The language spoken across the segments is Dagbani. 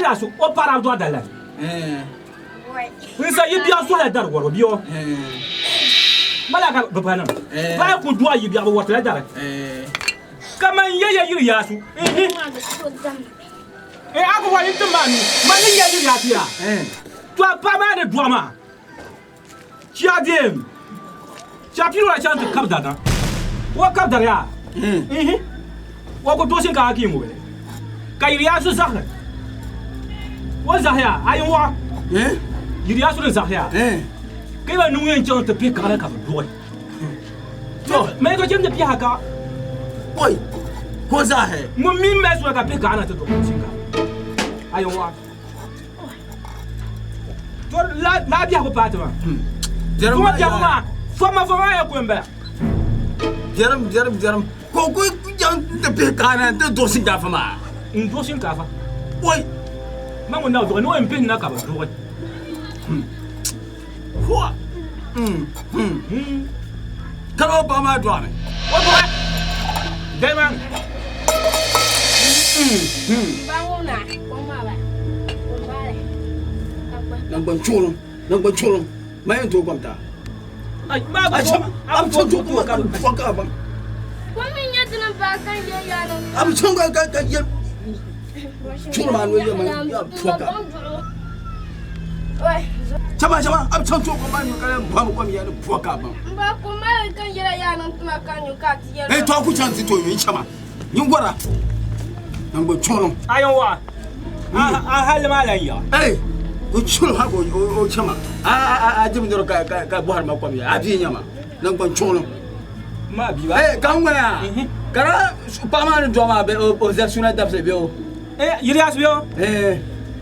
yiri su o paɣa dɔɣi dali n sa yi bia sohila dari wɔribu bia mala ka bi pa niŋ paɣa ku dɔɣi yi bia bi wɔritila dari ka man yɛ ya yiri yaasu eh a ku wari n tim maa nu man ni yɛ yiri yaasu ya to a paɣa maa ni dɔɣi maa chia deem chia piiro la chaŋ ti kabi dari na o kabi dari yaa o ku tooi shinkaafa ka yi ŋubili ka yiri yaasu zahiri o zahiya a yi wɔɣa yiri yaasu ni zahiya ka yi ba niŋ yɛn chaŋ ti pihi kaɣa ka bi duɣi to mɛ to chɛm ti piha kaɣa oi ko zahi ŋun mi mɛ suna ka pihi kaɣa na ti duɣi shinkaafa a yi wɔɣa To laa biɛhigu paati maa. Tuma biɛhigu maa foma foma ya ko n-bala. Biɛrim biɛrim biɛrim ka o ku chaŋ ti pihi kaana nti duɣi shinkaafa maa. N duɣi shinkaafa. Oi! Ma ŋun na duɣi ni o yɛn pihi na ka bi duɣi. Hua! Ka o paɣa maa dɔɣimi. O dɔɣi. Dali maa ni. Naŋgban chuɣulim, naŋgban chuɣulim, ma yɛn tooi kom ta. A bi chaŋ tooi kom ka bi fɔ ka baŋ. A bi chaŋ ka ka yɛ chuɣulim maa ni o yɛ ma ya fɔ ka. Chama chama a bi chaŋ tooi kom maa nyu ka lahi bɔhimi kom ya ni fɔ ka baŋ. Hey, to a ku chaŋ ti tooi nyu n chama. Nyin gɔra naŋgban chuɣulim. A yɛn waɣa a halli maa lan yaɣa. Hey, o chuɣulim ha ka o chama a a a dimdiri ka ka ka bɔhiri ma kom ya a bia nyama naŋgban chuɣulim. Ma bia ba. Hey, ka n ŋmana ka di paɣa maa ni dɔɣi maa bɛ o zali suna dabisili bɛ o. Eh, yili yaasi bɛ o. Eh.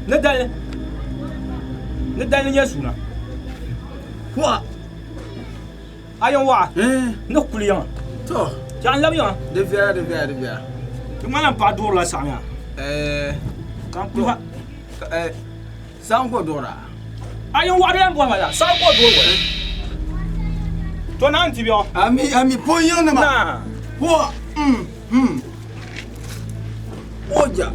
Ni dali ni dali nyɛ suna. Hua. A yɛn waɣa ni kuli yiŋa. To. Chɛ n labi yiŋa. Di viɛla di viɛla di viɛla. Di ŋmanila n paɣa duɣurila saɣim yaa. Ka n kuli ha. Saɣim ka o duɣura? A yɛn waɣa di lan bɔhi ma la saɣim ka o duɣuri wala. To naa n-ti bɛ o. Ami ami pɔi yiŋ nima. Naa. Hua. O ja.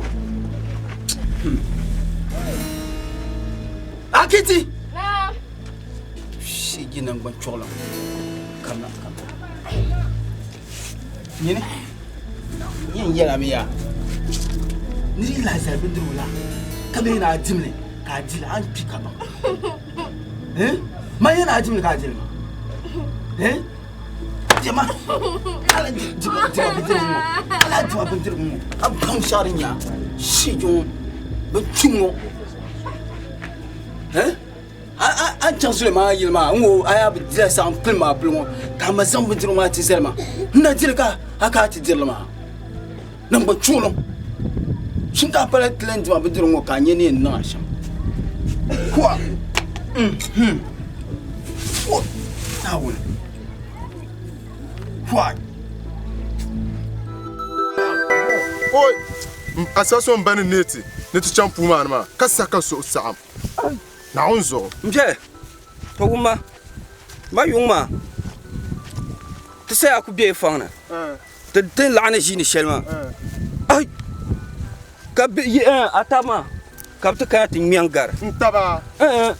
Akiti. Naa. Shiji naŋgban chɔɣilim kamina kamina nyini yɛn yɛla mi yaa ni di lahi zali bindirigu la ka bɛ yɛn a dimli ka a dili a ni kpi ka baŋ man yɛn a dimli ka a dili ma diɛma ala dima bindirigu ŋɔ ala dima bindirigu ŋɔ a baŋ shɛɣu din nya shiji ŋɔ bin kpim ŋɔ A ni chaŋ Sulemaana yili maa n-ŋɔ a yaa bi dila saɣim pili maa pili ŋɔ ka a ma zaŋ bindirigu maa ti zali ma n na dili ka a ka a ti diri li maa naŋgbanchuɣulim shinkaafa pala ti lan dima bindirigu ŋɔ ka a nya ni yɛn niŋ a shɛm kuɣa Naawuni kuɣa Oi! A sa so m-ba ni neeti ni ti chaŋ puu maa ni maa ka sa ka suhu saɣim. Naawuni zuɣu. M biɛli, to wumma, ma yuŋ maa, ti saya ku be fɔŋ ni, ti ti ni laɣim ni ʒiini shɛli maa, ai, ka bɛ yi a taba maa, ka bɛ ti kana ti ŋme n-gari. N taba? Ɛɛn,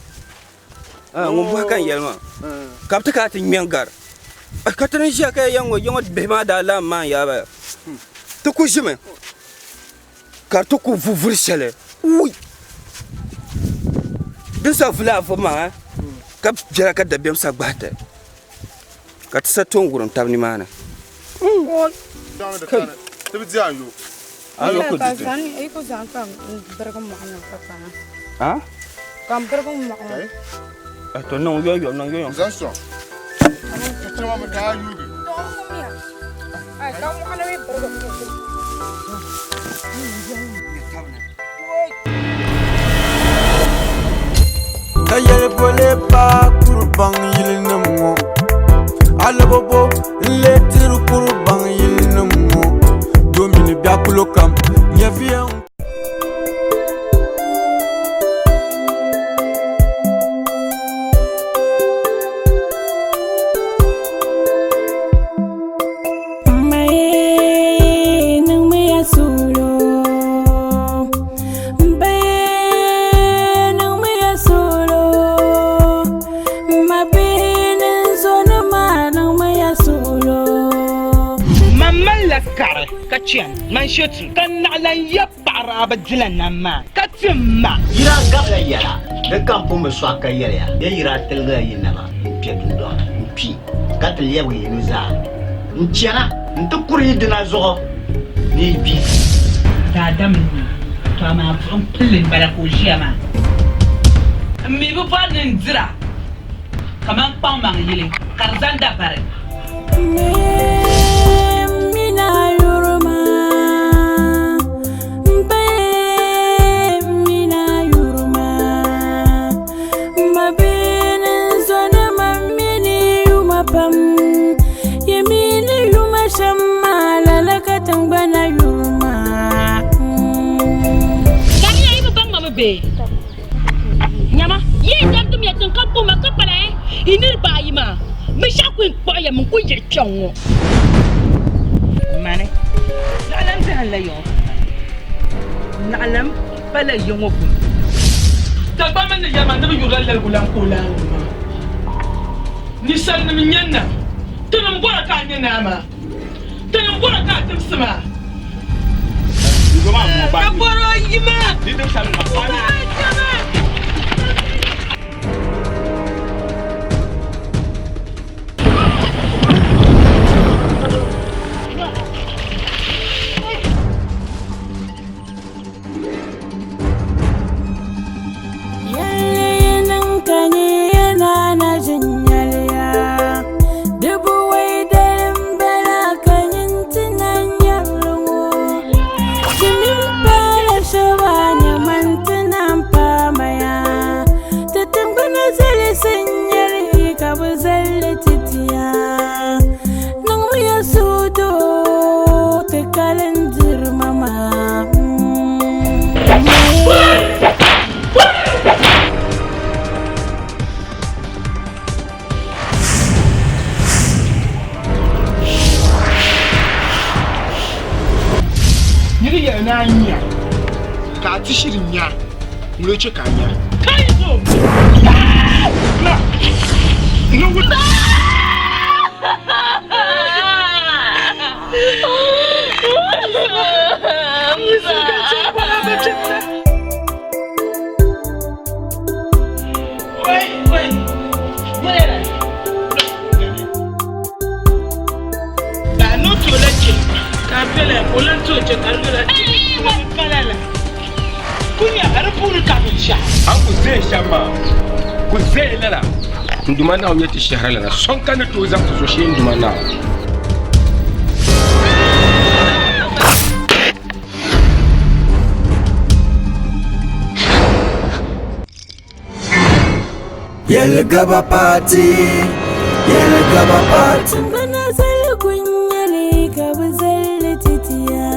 ŋun bɔhi ka n yɛli maa, ka bɛ ti kana ti ŋme n-gari. Ka ti ni ʒiya ka ya ŋɔ, ya ŋɔ bihi maa daa laɣim maan yaa bala, ti ku ʒimi. Ka di ti ku vu vuri shɛli wui din sa vula a vubu maa ka biɛla ka dabiɛm sa gbahi ti ka ti sa to n wurim tabi nimaani. To niŋ yoyom niŋ yoyom. Ka yɛli boli paai kuri baŋ yilinim ŋɔ Alabo bo n-lee tiri kuri baŋ yilinim ŋɔ Domini biɛkulo kam nyɛviya n. kari ka chani man shetu ka naɣilan ya paɣa daa bi dila nam maa ka ti ma. Yi daa gabila yɛla di kam pun bi sɔɣi ka yɛli ya, Bee yi daa tiligila yi naba m-kpe dundɔŋ ni n-kpi ka ti lɛbigi yi nuzaa n-chana nti kuri yi dina zuɣu ni yi gbi? Daadam n-nyɛ o, tɔ amaa buɣim pilli m-bala ka o ʒiya maa. M mi bi bɔri ni n dira kaman kpaŋmaŋ yili ka di zaŋ dabari. Nyama, yi damdimiya tiŋ ka kpuɣi ma ka kpala yi niriba ayi maa. Binshɛɣu ku yɛn kpuɣi ya mi n-ku yiɣi kpɛŋ ŋɔ. Mani, naɣilam zahim la ya ŋɔ puuni. Naɣilam pala ya ŋɔ puuni. Dagbamba ni yɛli ma ni bɛ yurila laligu lan ka o lahi wum maa. Ninsalinim n-nyɛ nam. Tinim bɔra ka a nyɛ naa maa. Tinim bɔra ka a timsi maa. Ka bɔr o yi maa. Niri yɛli ni a nya ka a ti shiri nya, ŋun chɛ ka a nya. An ku zaya shɛm maa ku zaya lala n Duuma Naawuni nyɛ ti shɛhiralana sɔŋ ka ni tooi zaŋ ti so shee n Duuma Naawuni. Yɛlgaba paati, yɛlgaba paati. Bana zali kunyali ka bi zali titiya.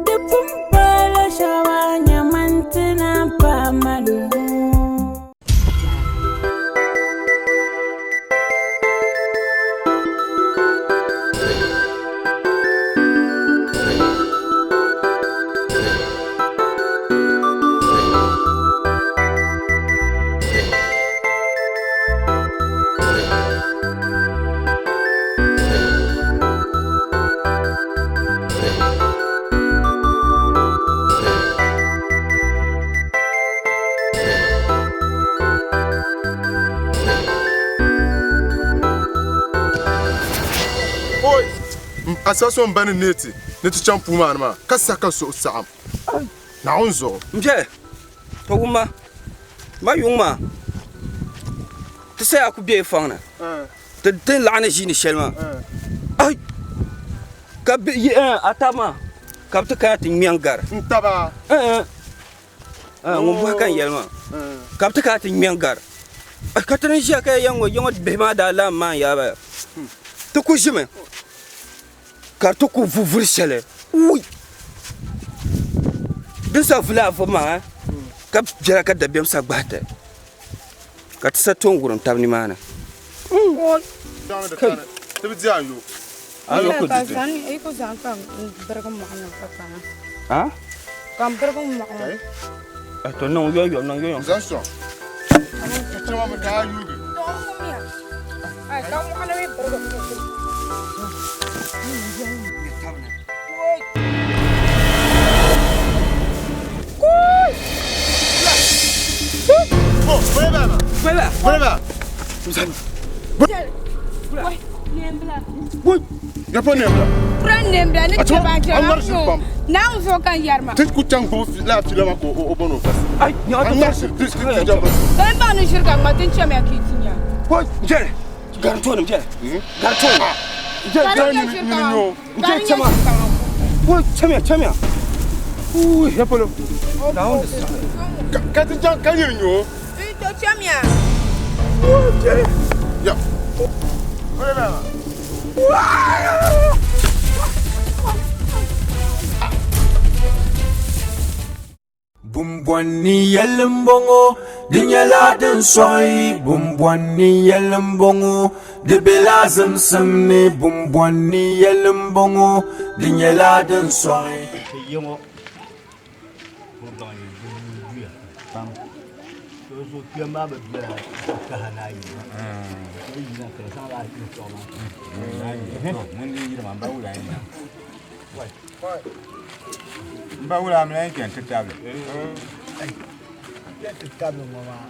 Di pun pala shɛba nyamanti na pa mani. Oi! A sa so m-ba ni neeti ni ti chaŋ puu maa ni maa, ka sa ka suhu saɣim Naawuni zuɣu. M biɛli, to wumma, ma yuŋ maa, ti saya ku be fɔŋ ni, ti ti laɣim ni ʒiini shɛli maa. Ai! Ka bɛ yi a taba maa, ka bɛ ti kana ti ŋme n-gari. N taba? Ŋun bɔhi ka n yɛli maa, ka bɛ ti kana ti ŋme n-gari. Ka ti ni ʒiya ka ya ŋɔ, ya ŋɔ bihi maa daa laɣim maan yaa bala. Ti ku ʒimi ka di ti ku vu vuri shɛli, wui! Din sa vuli a vubu maa ka biɛla ka dabiɛm sa gbahi ti ka ti sa to n-wurim tab nimaani. Kai! Ti bi di a yo. A yo ku di ti. A? To niŋ yoyo, niŋ yoyo. Zaŋ sɔŋ. Chama mi ka a yuugi. tabi ni. Ti ku chaŋ gbubi laa fila maa ka o bɔn o vasi. A ŋmari shiri ti ti jɛm vasi. Dɔni baŋ ni ʒiri ka ŋma ti chamiya ka yi ti nya. Jɛri, gari tooni jɛri, gari tooni. Jɛri, Gari nyɛ ʒiri kaŋa. Jɛri chama. Wo chamiya, chamiya. Uu, ya polo. Naawuni di saɣi. Ka ti chaŋ ka yiri nyo. To chamiya. Jɛri. Ya. Bumbɔnni yɛli m-bɔŋɔ, di nyɛla din sɔɣi. Bumbɔnni yɛli m-bɔŋɔ, di bela zimsim ni. Bumbɔnni yɛli m-bɔŋɔ, di nyɛla din sɔɣi. Ti yi ŋɔ ka o baŋ yi duya pam ka o zuɣu kpɛm maa bi bela kaha ni ayi ka o yina ka di zaŋla yɛltɔɣa maa Ŋun lee yiri maa, m ba wula n-yina? M ba wula a mi lahi chani ti tabili? Yɛn ti tabili ŋɔ maa,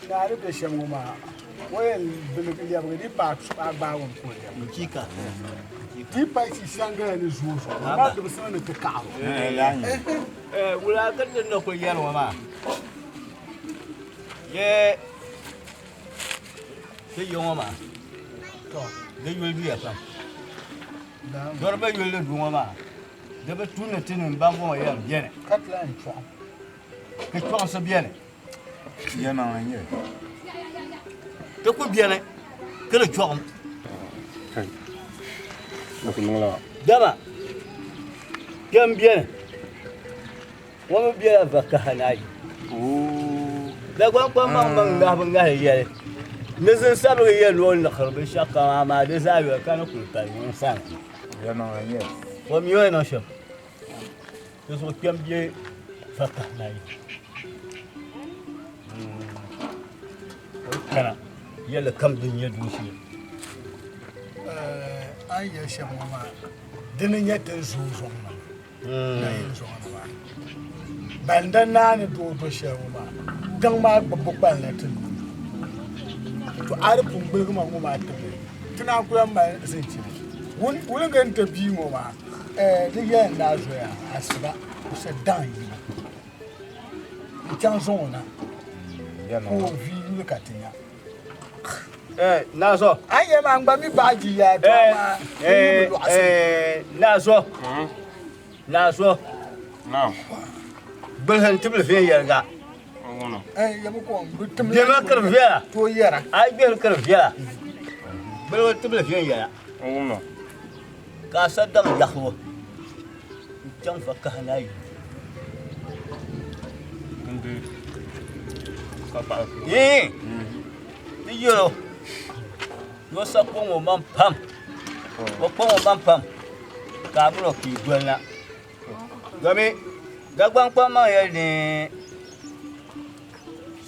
naa ni be shɛm ŋɔ maa, o yɛn biligi lɛbigi di paai a gbaagi o ka o lɛbigi. Di pa chi shɛŋgala ni zooi zuɣu, amaa di bi simdi ni ti kaɣiri o. Wula ka ti ni kuli yɛli ŋɔ maa, yee ti yi ŋɔ maa, di yuli duya pam. Dɔri bi yuli ni duu ŋɔ maa, di bi tu ni ti nim ban bɔŋɔ yɛn beni. Ka ti lahi chɔɣim. Ka chɔɣinsi beni. Yɛlimaŋli n-nyɛ li. Ti ku beni ka di chɔɣim. Dama kpɛm beni, ŋɔ mi bela vakaha ni ayi. Dagbaŋ kpaŋmaŋ ŋahibu ŋahi yɛli ni zinsabigi yɛn ni o liɣiri binshɛɣu kam amaa di zaa yoli ka ni kuli pali ŋun sani. O mi o ni niŋ shɛm di zuɣu kpɛm bɛ vakaha ni ayi. O yi kana yɛlli kam din nyɛ dooshee. A ni yɛli shɛm ŋɔ maa dini n-nyɛ ti ni zooi zuɣu maa. Ban da naa ni doo do shɛli ŋɔ maa tiŋ maa gbubbu kpalinla ti nuu ni to a di pun gbuligi ma ŋɔ maa tibili ti naan ku lahi mali zinchili wulinga n ti bia ŋɔ maa di yɛli n daa zoya asiba o sa daŋ yibu n chaŋ zaŋ o na ka o vi yuli ka ti nya Nazo. A yɛ maa n gba mi baaji yaa to amaa di yi bi lɔɣisi. Nazo. Nazo. Bilihi n tibili viɛnyɛliŋga. Gbɛma kiri viɛla. To yɛra. A yi gbɛhiri kiri viɛla. Bilihi tibili viɛnyɛla. Ka a sa daŋ yaɣibu n chaŋ vakaha ni ayi. Yee! Ti yɛl o ni o sa kpaŋ o maŋ pam, o kpaŋ o maŋ pam ka a min o pii doli na. Domi Dagbaŋ kpaŋmaŋ yɛli ni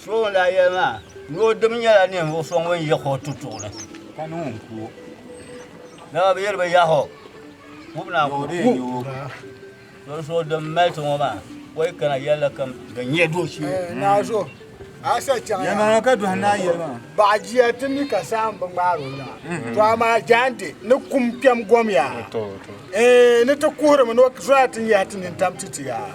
so ŋun daa yɛli maa ni o dim nyɛla ninvuɣ so ŋun yiɣis o tutuɣu ni. Ka niŋ o n-ku o. Dama bɛ yɛli bɛ yahi o, ŋub naan ku o. Doli so din mali ti ŋɔ maa, o yi kana yɛlli kam din nyɛ dooshee. Naazo, a sa chaŋ ya. Yɛlimaŋli ka dɔhi naa yɛli maa. Baɣajia ti mi ka saɣim bi ŋmaari o nyaŋa. To amaa jaande ni kum kpɛm gom yaa. Ni ti kuhirimi ni o zoya ti nyahi ti nintam ti ti yaa.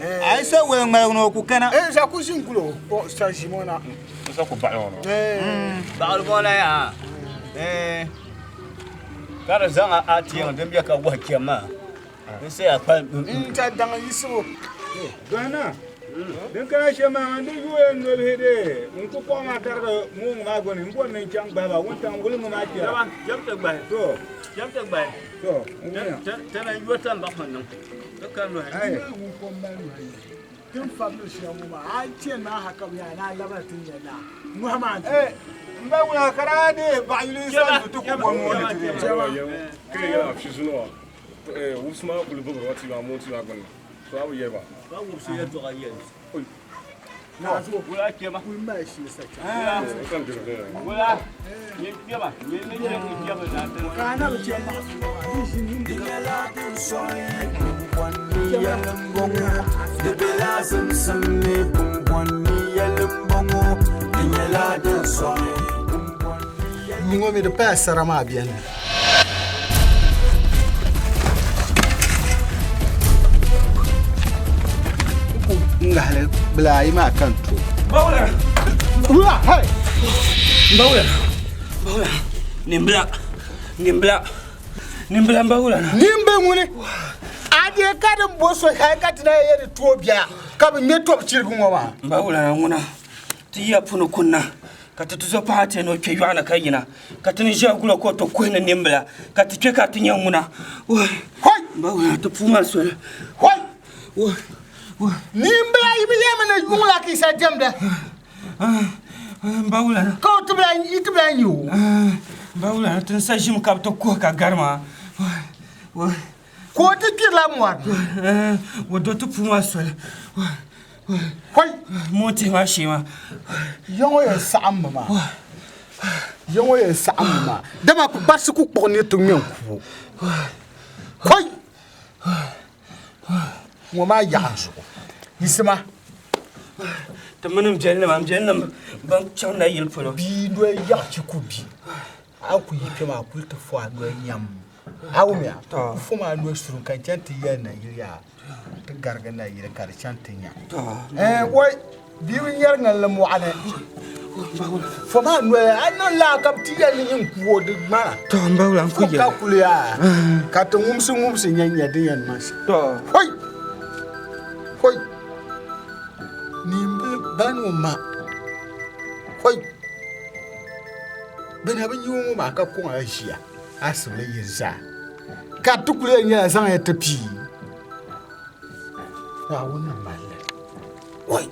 A yi sa wali ŋmaligi ni o ku kana. Sa ku ʒi n-guli o, o sa ʒim o na. Sa ku baɣili o na. Baɣili o na yaa. Ka di zaŋ a tiɛŋ din be ka wahi kpɛm maa. N saya kpalim. N ta daŋ yiɣisibu. Dɔhina, din kana shɛm maa, man di yuya n nolihi de n ku kpuɣi maa tarigi ŋuŋ maa gbuni m bɔri ni n chaŋ gbahi ba wuntaŋ wuliŋ maa kpɛra. Cham ti gbahi. To. Cham ti gbahi. To, n wumiya. Ti na yo tambaɣu ni niŋ. Ti ka nohi. Ayi. Ŋun kom mali nohi ni. Ti ni fabili shɛm ŋɔ maa, a yi chani maa ha ka bɛ yaa ni a labina ti nya naa nohi maa n-ti. Eh, m ba wula ka daa deei baɣa yuli n sani du ti ku bɔni ŋɔ ni ti deei. Kee yɛla fi zuŋɔ Wubisi maa kuli bibiri o ti maa moonti maa gbunni so a bi yɛli ba. Ka wubisi yɛltɔɣa yɛli. Wula kpɛma. Kuli mali shili sa chaŋ. Wula. Nyin kpɛma. Nyin ni chɛ ni kpɛma na ti. Ka a na bi chɛ maɣasigu maa, di ʒi niŋdi Di nyɛla din sɔŋ Bumbɔn ni yɛli m-bɔŋɔ Di bela zimsim ni Bumbɔn ni yɛli m-bɔŋɔ Di nyɛla din sɔŋ Ni ŋɔ mi di paya sara maa beni. N ŋahili bila ayi maa ka n to. Bawula. Wula, hey! Bawula. Bawula. Nimbila. Nimbila. Nimbila n bawula na. Nimbi ŋuni a dee ka din bo so hali ka ti na yɛ di tooi biɛla ka bi ŋmɛ tɔbu chirigi ŋɔ maa. N bawula na ŋuna ti yiya puni kunna ka ti tuzo paɣa ti ni o kpe yɔɣu ni ka yina ka ti ni ʒiya gula ka o ti kuhi ni nimbila ka ti kpe ka ti nya ŋuna. Hoi! Bawula ti puu maa soli. Hoi! Nimbila yi bi yɛmi ni yuŋ la ka yi sa diɛmda. N bawula na. Ka o tibila yi tibila n-yi o. N bawula na ti ni sa ʒimi ka bi ti kuhi ka gari maa. Ka o ti kpirila mɔri. O do ti puu maa soli. Hoi! Moon tihi maa shee maa. Ya ŋɔ yɛn saɣimmi maa. Ya ŋɔ yɛn saɣimmi maa. Dama kpukparisi ku kpuɣi ni ti ŋme n-ku o. Hoi! Ŋɔ maa yaɣa n zuɣu. Yiɣisima. Ti mini n biɛlinima, n biɛlinima ban chaŋ nayili polo. Bia noli yaɣi chi ku bi. A ku yi kpɛ maa kuli ti fo a noli nyam. A wumya? Fo maa noli surum ka n chaŋ ti yɛli nayili yaa ti garigi nayili ka di chaŋ ti nya. Ɛɛn wai bia bi nyɛri ŋanli mɔɣuni. Fo maa noli a niŋ laa ka bi ti yɛli ni nyin ku o di ŋmana. To n bawula n ku yɛli. Ka kuli yaa ka ti ŋumsi ŋumsi nya nya din yɛn niŋ shɛm. To. Hoi! Hoi! Nimbili ba ni o ma. Hoi! Bɛ na bi nya o ŋɔ maa ka kɔŋ a ʒiya asibili yili zaa. Ka ti kuli yɛn nyɛla zaŋ ya ti pii. Naawuni ni mali li. Hoi!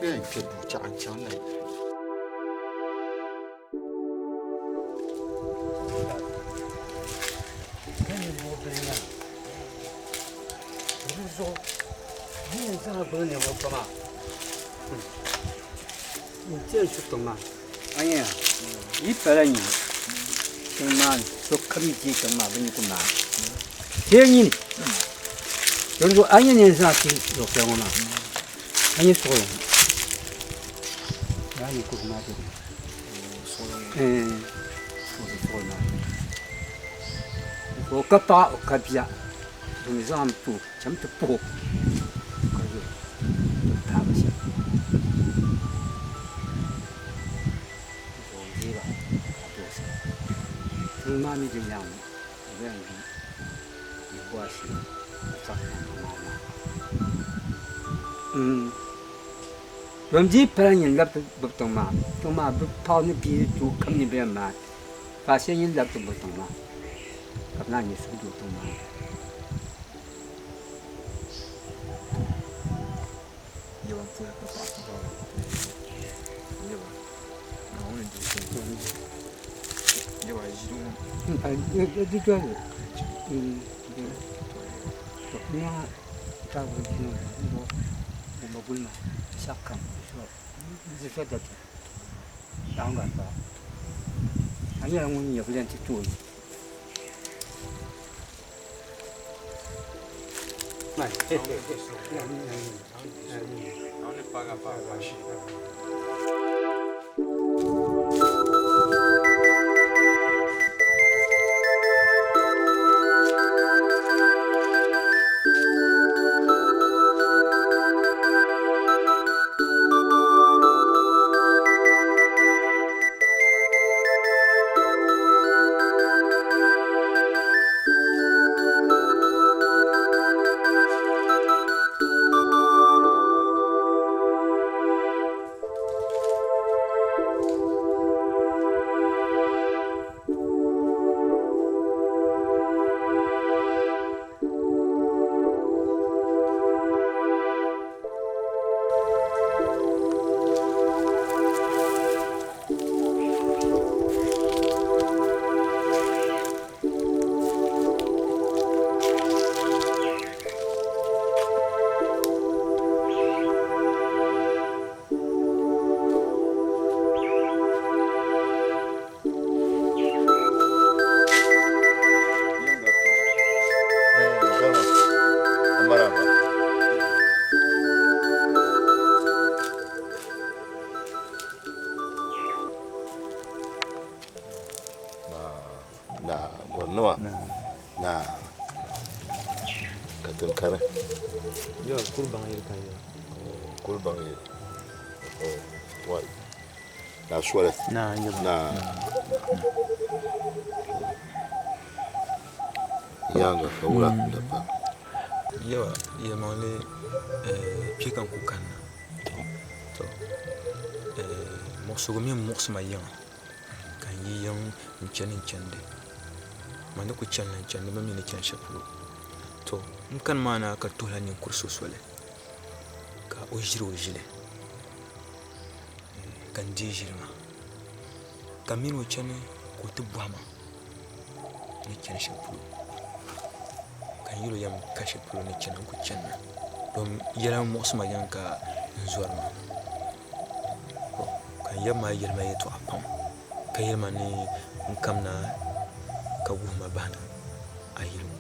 Bɛ yɛn kpe duu chaɣ n-chaŋ na yili. Dinzuɣu yi yɛn zaŋ gbubi ninvuɣ so maa n-ti yɛn su tiŋ maa. A nya yi pala nya tiŋ maa ni sokam yi deei tiŋ maa bɛ ni ku maai. Teei nyini dinzuɣu a nya ni yɛn zaŋ a ti zuɣusaa ŋɔ maa a nya suɣili ŋɔ lala ninkurugu maa beni suɣili maa o ka paɣa o ka bia bɛ mi zaŋmi ti o cham ti puhi o ka zo ti paagi shɛm zuɣu n-deei ba ka be o sani. Tiŋ maa mi din yaŋ ŋɔ ka bɛ yɛn gbi Yehowa shee ka chaɣ tiŋ maa maa. Bɛn dii pala nyin labi ti gbibi tiŋ maa, tiŋ maa bɛ paɣ ni bia ni doo kam ni bɛ yɛn maai, faashee nyin labi ti gbibi tiŋ maa ka bɛ naan nya suhudoo tiŋ maa ni. A nyɛla ŋun nyɛ bilɛn ti tooi. Kuri baŋ yili ka n yina. Kuri baŋ yili. Wai. Na soli. Na n yaba. Na. Yaaŋa ka wula da pa. Yaba yɛlimaŋli kpe ka n ku kanna. To muɣisigu mi muɣisi ma yiŋa ka n yi yiŋ n chani n chandi. Man ni ku chanila n chandi bɛ mi ni chani shɛli polo. To n kani maa na ka tuhila ninkuri so soli ka o ʒiri o ʒili ka n deei ʒili maa ka m mini o chani ka o ti bɔhi ma ni chani shɛli polo ka n yɛl o yɛm ka shɛli polo ni chana n ku chanimi dom yɛla muɣisi ma yiŋa ka n zɔri ma ka n yab maa yɛli ma yɛltɔɣa pam ka yɛli ma ni n kamina ka wuhi ma bahina a yili ŋɔ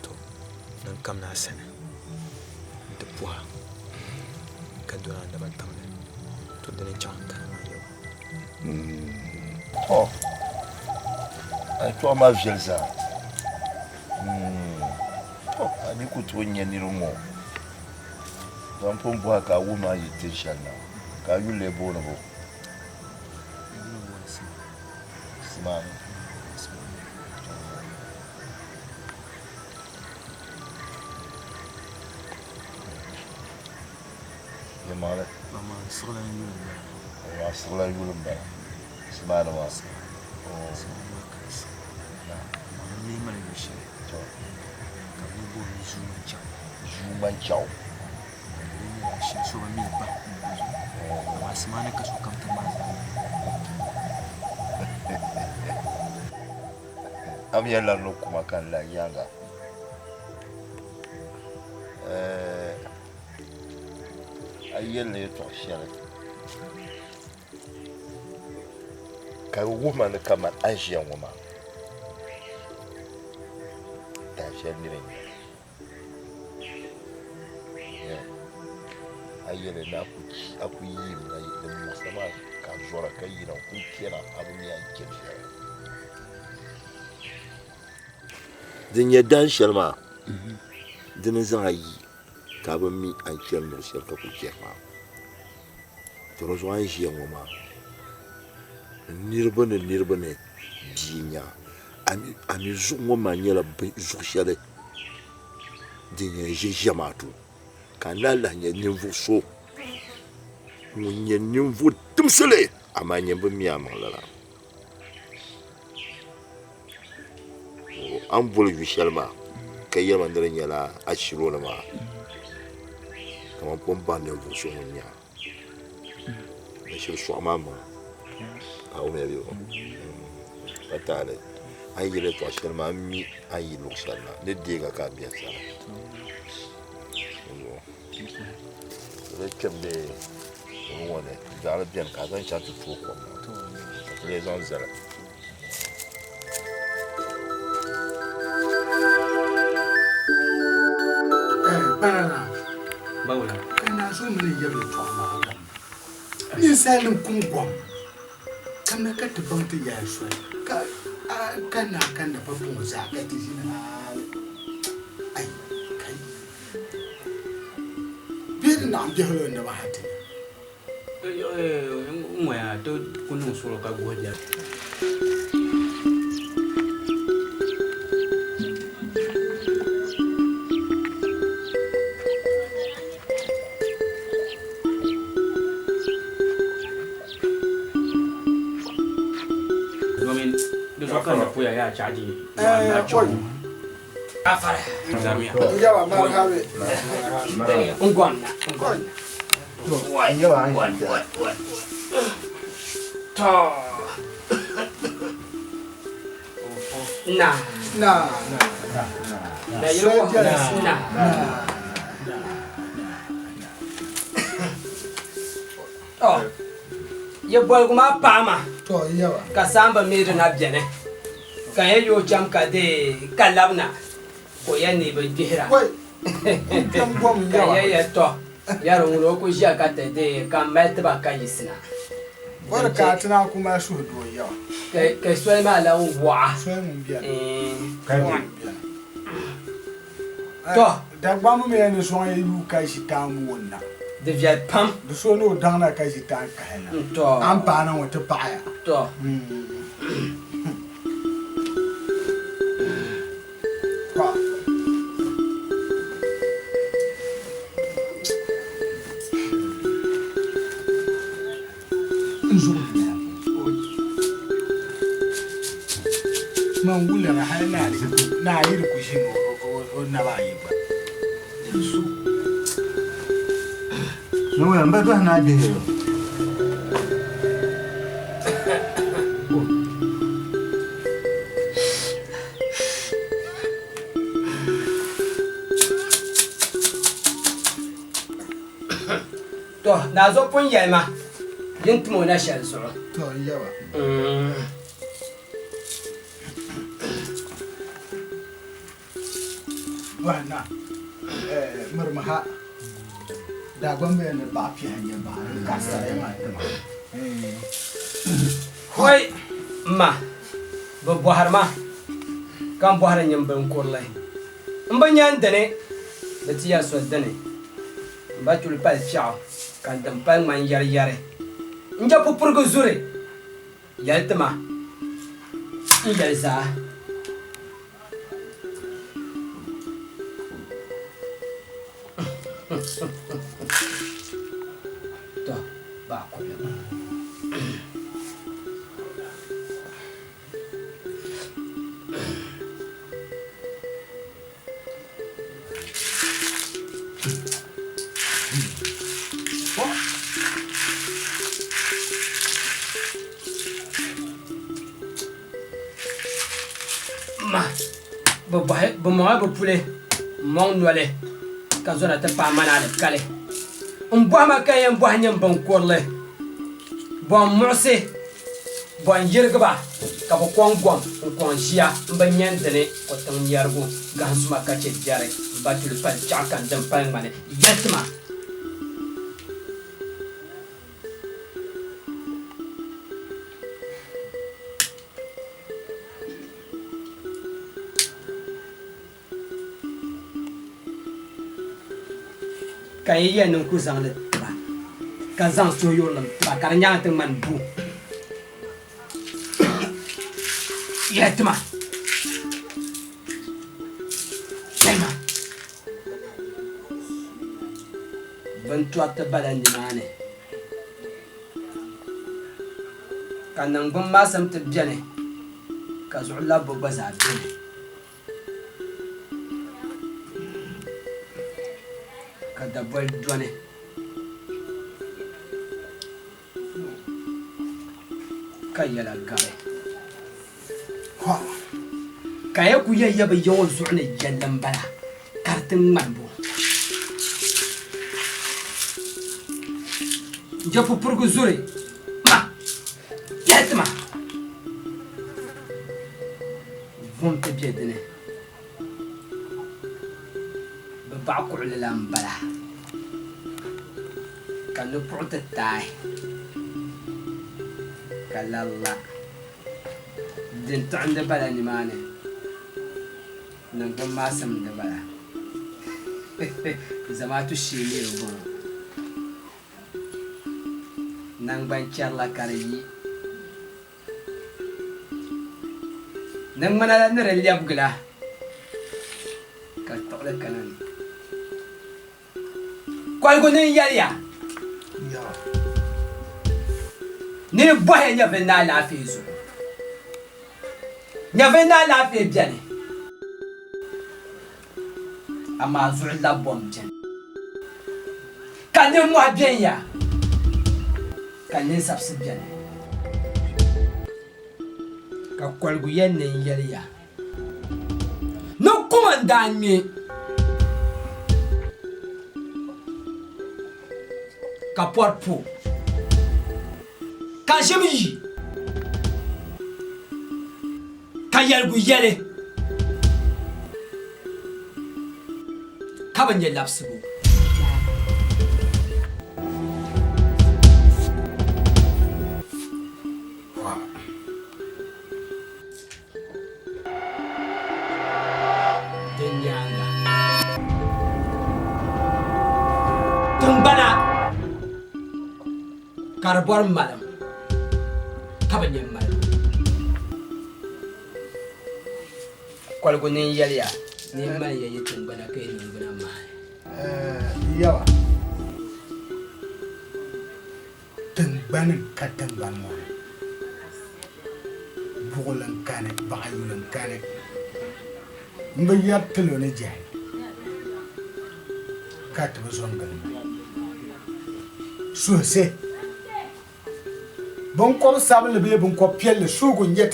to ni n kamina a sani nti puhi a ka doli a naba tiŋli to dini n-chaŋ n kana maa yaba. To a yɛtɔɣa maa viɛli zaa. To a mi ku tooi nya niriba ŋɔ. Zaŋ pun bɔhi ka a wuhi ma a yi tin shɛli na, ka a yuli lee booni bo? Simaani. Yɛlimaŋli. Amaa siɣila n yuli m-bala. Amaa siɣila yuli m-bala. Simaani maa. Simaani maa ka di siɣi. Amaa n lee mali yu shɛli ka bɛ lee booni Zuumanchaɣu. Zuumanchaɣu. Di lee nyɛla shɛli so bi mi li pam amaa Simaani ka sokam tiŋ maa zaa mi. A mi yɛn lari ni kuma ka n lahi yaaŋa. A yi yɛli ni yɛtɔɣ shɛli ka di wuhi ma ni kaman a ni ʒiya ŋɔ maa dahin shɛli nira n-nyɛ li. A yɛli ni a ku yiim na din muɣisa maa ka a zɔra ka yina n-kuli kpɛra a bi mi a ni chani shɛli. Din nyɛ dahin shɛli maa di ni zaŋ a yi ka a bi mi a ni chani luɣ shɛli ka kuli chani maa. To di zuɣu a ni ʒiya ŋɔ maa niriba ni niriba ni bia nya a mi zuɣu ŋɔ maa nyɛla zuɣu shɛli din yɛn ʒe ʒɛmaatu ka a naan lahi nyɛ ninvuɣ so ŋun nyɛ ninvuɣ timsili amaa nyini bi mi a maŋ lala. A ni boli yu shɛli maa ka yɛli ma ni di nyɛla ashilɔni maa ka man pun baŋ ninvuɣ so ŋun nyɛ a. Ni shiri sɔɣi maa maŋa a wumya bee pa taali a ni yɛli yɛltɔɣa shɛli maa m mi a ni yi luɣ shɛli na ni deeg a ka a be n sani. Di kpɛm bee ŋɔ ni daɣiri beni ka a zaŋ chaŋ ti tooi kom maa ka ti lee zaŋ zali. Kpana ka naa so mini yab yɛtɔɣa maa gam ninsalinim kum gom kamina ka ti baŋ ti yaya soli ka ka naa kanna pa puŋɔ zaa ka ti ʒini hali ai kai bee di naɣim biɛhila o naba ha ti nya. N ŋɔya ti ku niŋ suɣulo ka guhi biɛla. Domin di zuɣu ka n puya yaa chaɣi di Yɛ boligu maa paai ma ka saamba mi di na beni. Ka n yɛn yi o cham ka deei ka labina ka o yɛn neei bi gbihira. Ka n yɛn yɛli, Tɔ, yɛri ŋuni o ku ʒiya ka ti deei ka m mali tiba ka yiɣisina. Ka soli maa lan wɔɣa. To. Dagbamba mi yɛn ni sɔŋ ya yuui ka ʒi taan moon na. Di viɛli pam. Di so ni o daŋ na ka ʒi taan kahi na. To. A ni paai na ŋɔ ti paɣiya. To. To. N zuɣu viɛla. Man wulira hali naa yi di ku ʒini o naba ayi gba. N ba dɔhi naa gbihi yo. To, naa zo pun yɛli ma din tim o na shɛli zuɣu. To, n yaba. Dɔhi na, mirimi ha, Dagbamba yɛn ni baɣa piɛhi n-nyɛ baɣa din ka saraya maa tima. Hoi, m ma, bɛ bɔhiri ma ka m bɔhiri nyini binkurili. M bi nya n dini, bɛ ti ya so dini. M ba tuli pali piɛɣu, ka n dim pali ŋmani yɛriyɛri. N je pupurigu zuri, yɛli ti ma, n yɛli zaa. Tɔ, baɣa kɔbili. Ma bɛ bɔhi bɛ mɔŋla bɛ puli m-mɔŋ noli ka zɔna ti paai ma ni alikali. M bɔhi ma ka yɛn bɔhi nyini binkurili, bɔ m-muɣisi Bɔ n-yirigi ba ka bɛ kɔŋ gom n-kɔŋ ʒiya m-bi nya n dini o tiŋ nyɛrigu gahim suma ka chɛ biɛri m-ba tuli pali piɛɣu ka n dim pali ŋmani yɛli ti ma. Ka yi yɛli ni n ku zaŋ li ti ba, ka zaŋ suhuyurilim ti ba, ka di nyaaŋa ti ŋmani bu. Yɛli ti ma, Yɛli ma, Bintɔriti bala nimaani, ka niŋgbuŋ maasim ti beni, ka zuɣu labbu gba zaa beni. Ka daboli dɔni ka yɛla gari ka ya ku yɛn ya bi ya ŋɔ zuɣu ni yɛlli m-bala ka di ti ŋmani bo n-je pupurigu zuri ma yɛli ti ma. Vuhim ti be di ni. Bɛ baɣa kuɣili la m-bala, ka nupuɣu ti taai, ka lari la. Din tiɣindi bala nimaani, niŋgbuŋ maasim di bala. Zamaatu shee mi di bɔŋɔ. Naŋgbanchɛrila ka di yi. Ni ŋmana la ni di lɛbigila ka tiɣili kana ni. Koligu ni n-yɛliya ni yi bɔhiya nyɛvili ni alaafee zuɣu. Nyɛvili ni alaafee beni, amaa zuɣu labbu m-beni. Ka nimmɔhi beni ya, ka ninsabisi beni. Ka koligu yɛn ni n-yɛli ya ni kum n-daa ŋme ka pɔri po, ka ʒim yi, ka yɛligu yɛli, ka bi nya labisibu. Din nyaaŋa. Tiŋgbana ka di bɔri malim ka bi nya malibu. Koligu ni n-yɛliya ni n mali ya yi tiŋgbana ka yi niŋgbuna mahi. Yawa, tiŋgbani ka tiŋgbani ŋɔ ni, buɣili n-kani, baɣiyuli n-kani. M bi yɛri tilo ni jɛhi ka ti bi zo n-gili ma. Suhisi biŋkɔb sabinli bee biŋkɔb piɛlli suhigu n-nyɛ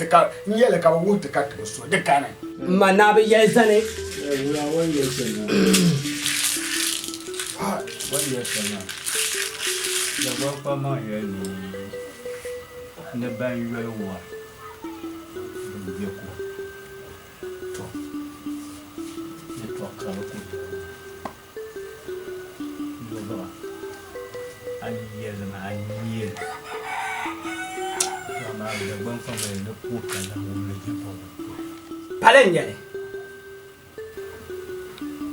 li ka bɛ wuhi ti ka ti bi suhi di kani. M ma naa bi yɛli zani. Ni ban yoli wari bin be ko. To, yɛtɔɣ karili ku yɛli maa. Yɔbuɣa, a yi yɛli li maa, a yi yɛli. To amaa Dagbaŋ kpaŋmaŋ ni ku ka lahi wum li jɛmpuɣigu puhi. Pali n-nyɛ li.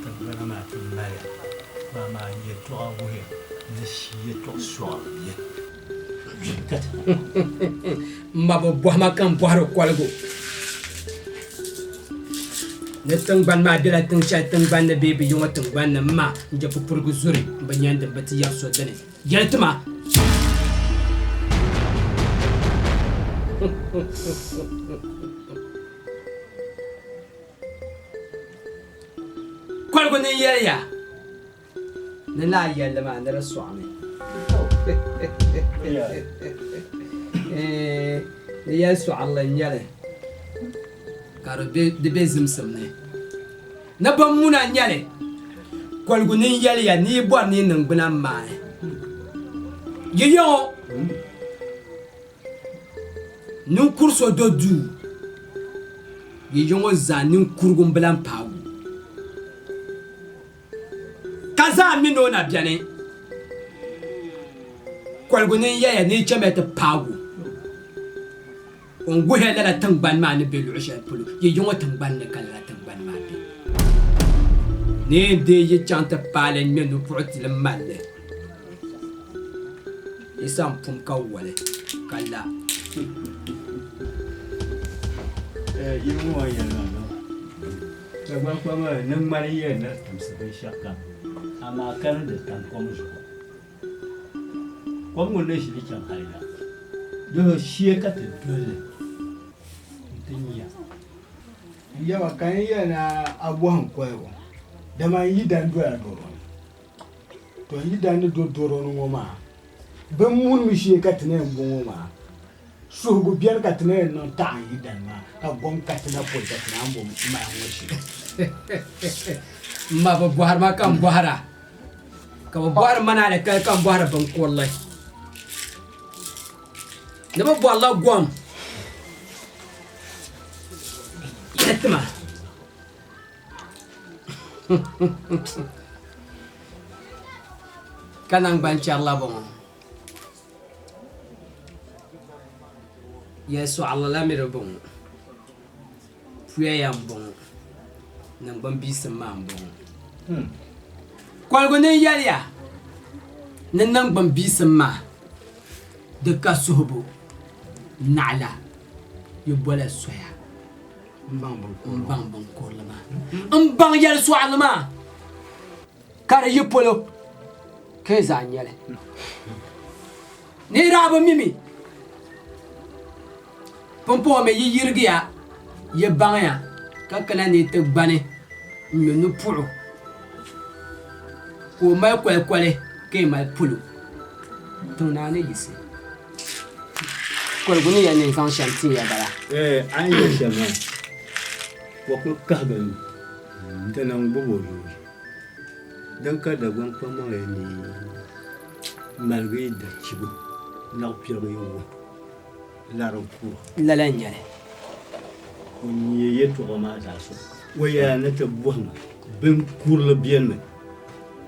Tiŋgbana maa ti maliya, to amaa yɛtɔɣa wuhiya ni shii yɛtɔɣ sɔɣa beni. M ma bi bɔhi ma ka m bɔhiri koligu ni tiŋgbani maa bela tiŋ shɛli tiŋgbani ni bee bɛ yi ŋɔ tiŋgbani ni m ma n-je pupurigu zuri m bi nya din bi ti yɛri so dini. Yɛli ti ma. Koligu ni n-yɛli ya. Ni laa yɛlli maa ni di sɔɣimi. Ni yɛli sɔɣirili n-nyɛ li ka di be zimsim ni. Ni bin muna n-nyɛ li, koligu ni n-yɛli ya ni yi bɔri ni yi niŋgbuna m-maani yi yaŋɔ. Ninkuri so do duu, yi yaŋɔ zaa ninkurigu m-bi lan paagi o. Ka zaa mi ni o na beni. Koligu ni n-yɛya ni yi chamiya ti paag o. O ni guhiya lala tiŋgbani maa ni be luɣ shɛli polo, yi yiŋɔ tiŋgbani ni ka lala tiŋgbani maa be. Ni yi deei yi chaŋ ti paai li n-ŋme nupuɣu tili m-mal li, yi sa m-pum ka wali ka la. Yi ŋɔ yɛli ma Dagbaŋ kpamba ni ŋmani yɛli ni di timsi binshɛɣukam, amaa ka ni di tam kom zuɣu. Kom ŋɔ ni ʒili chaŋ hali la, di shee ka ti doli li nti nya. Yaba ka n yɛli ni a bɔhim koligu, dama n yi dan dola dɔro ni. To n yi dan ni do dɔro ni ŋɔ maa, bɛ munimi shee ka ti na yɛn bɔŋɔ maa. Suhigu beni ka ti na yɛn niŋ taɣi n yidan maa, ka gom ka ti na pɔi ka ti naan bo maya ŋɔ shee. M ma bi bɔhiri ma ka m bɔhira, ka bɛ bɔhiri ma ni alikali ka m bɔhiri binkurili. Ni bɛ bɔrila gom yɛli ti ma. Ka naŋgbanchɛrila bɔŋɔ. Yɛlisɔɣirili la mi di bɔŋɔ puya ya m-bɔŋɔ niŋgbun biisim maa m-bɔŋɔ koligu ni yɛliya ni niŋgbun biisim maa di ka suhibu naɣila yi bola soya m-baŋ binkurili maa m-baŋ yɛlisɔɣirili maa Ka di yi polo ka yi zaa nya li. Ni yi daa bi mi mi, pumpɔŋɔ mi yi yirigiya, yi baŋya ka kana ni yi ti gbani n-nyo nupuɣu, ka o mali kolikoli ka yi mali polo. Tiŋ naa ni yiɣisi koligu ni yɛli ni n zaŋ shɛm tin ya bala. A ni yɛli shɛm maa, o kul kahigimi dina n-gbib o yooi. Din ka Dagbaŋ kpaŋmaŋa yi ni maligi yi da chibo naɣ piɛligu yi wuhi lari n-ku o. Lala n-nyɛ li. O nyɛ yɛtɔɣa maa zaa so. O yɛla ni ti bɔhima bin kurili benimi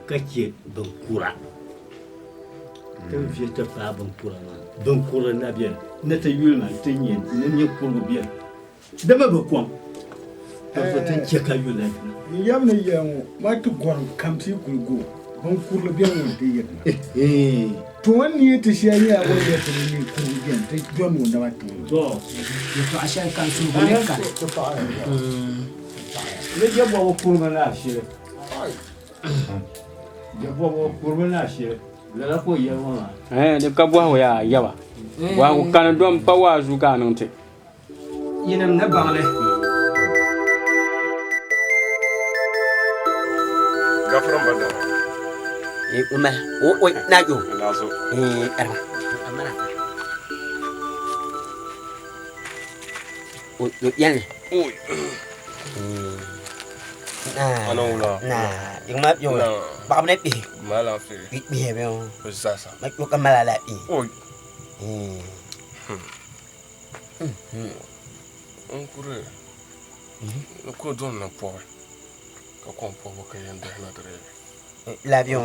ka chɛ bin kura. Ti ni vihi ti paai bin kura maa, bin kurili na beni ni ti yuli maa ti nya ni ninkurigu beni. Di mi bi kɔŋ, ka so ti chɛ ka yuli la dina. N yab ni yɛli ŋɔ maa ti gɔrim kam ti yi kuli go. Binkurili beni ŋun ti yirina. To o ni ni ti shɛli nyɛla o ni yɛli ti ni ninkurili beni ti dɔni o naba tiŋ. To yɛtɔɣa shɛli ka n suhigu ni kani. Ni jɛbɔbigu kurimi ni ashili. Jɛbɔbigu kurimi ni ashili. Lala ka o yɛli ŋɔ maa. Ɛɛn, di ka bɔhigu yaa yaba. Bɔhigu kani dom pa waazu ka a niŋ ti. Yinim ni baŋ li. Gafara n ba dama. Uma, o o na yo. Nazo. Eh, arba. Amana. O yo yan. Oi. Na. Ana wula. Na, yung ma yo. Ba ne pi. Mala fe. Pi pi be o. Sasa. Ma yo ka mala la pi. Oi. Eh. N kuri ni ko dɔn na pɔbi ka kom pɔbu ka yɛn dahi na diri Labi o.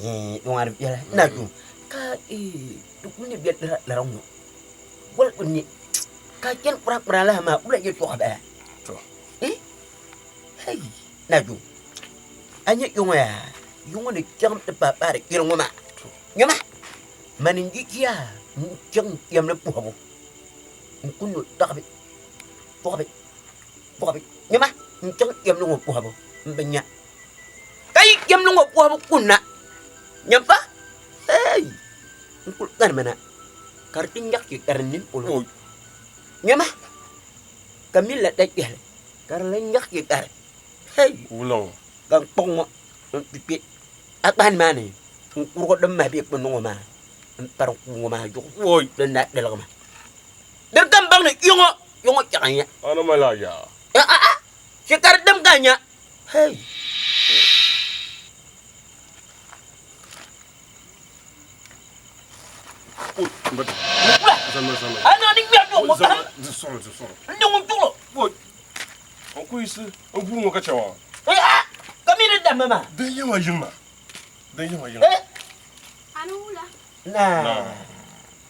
Eh, yung ar biɛla na yo. Ka eh du ni biɛla la ŋɔ. Wal ni ka chen kura kura la ma ula ye to ba. To. Eh? Hey, na yo. Anya yo ya. Yo ni chang te pa pa re kir ŋɔ ma. Nyama. Mani n jiya n chang yam le puhabu. N kunu tɔɣabi tɔɣabi tɔɣabi nyama n chaŋ yam ni ŋɔ puhabu n bi nya ka yi yam ni ŋɔ puhabu kunna nyampa hey n kuli kanimi na ka di ti nyaɣasi ka di nini polo nyama ka mi la da kpɛhili ka di lan nyaɣasi ka di hey Wuliŋ. ka n kpuɣi ŋɔ n ti kpɛ a kpahi nimaani n kurigi din mahi bɛ kpuni ŋɔ maa n pari kuu ŋɔ maa zuɣu din daa tiligi ma din ka n baŋ ni yiŋɔ yiŋɔ chaɣ n ya Ana mala yaa. shikari dim ka nya hey Oi, n ba Zama zama. a niŋ ni ŋmɛri duɣu ŋɔ Zama di sɔrɔ di sɔrɔ. n niŋ ŋun duɣulo Oi. N ku yisi n buu ŋɔ ka chɛ wa. Eh, ah, ka mi ni damma maa Din yɛma yiŋ ma. Din yɛma yiŋ. Eh? Ani wula. na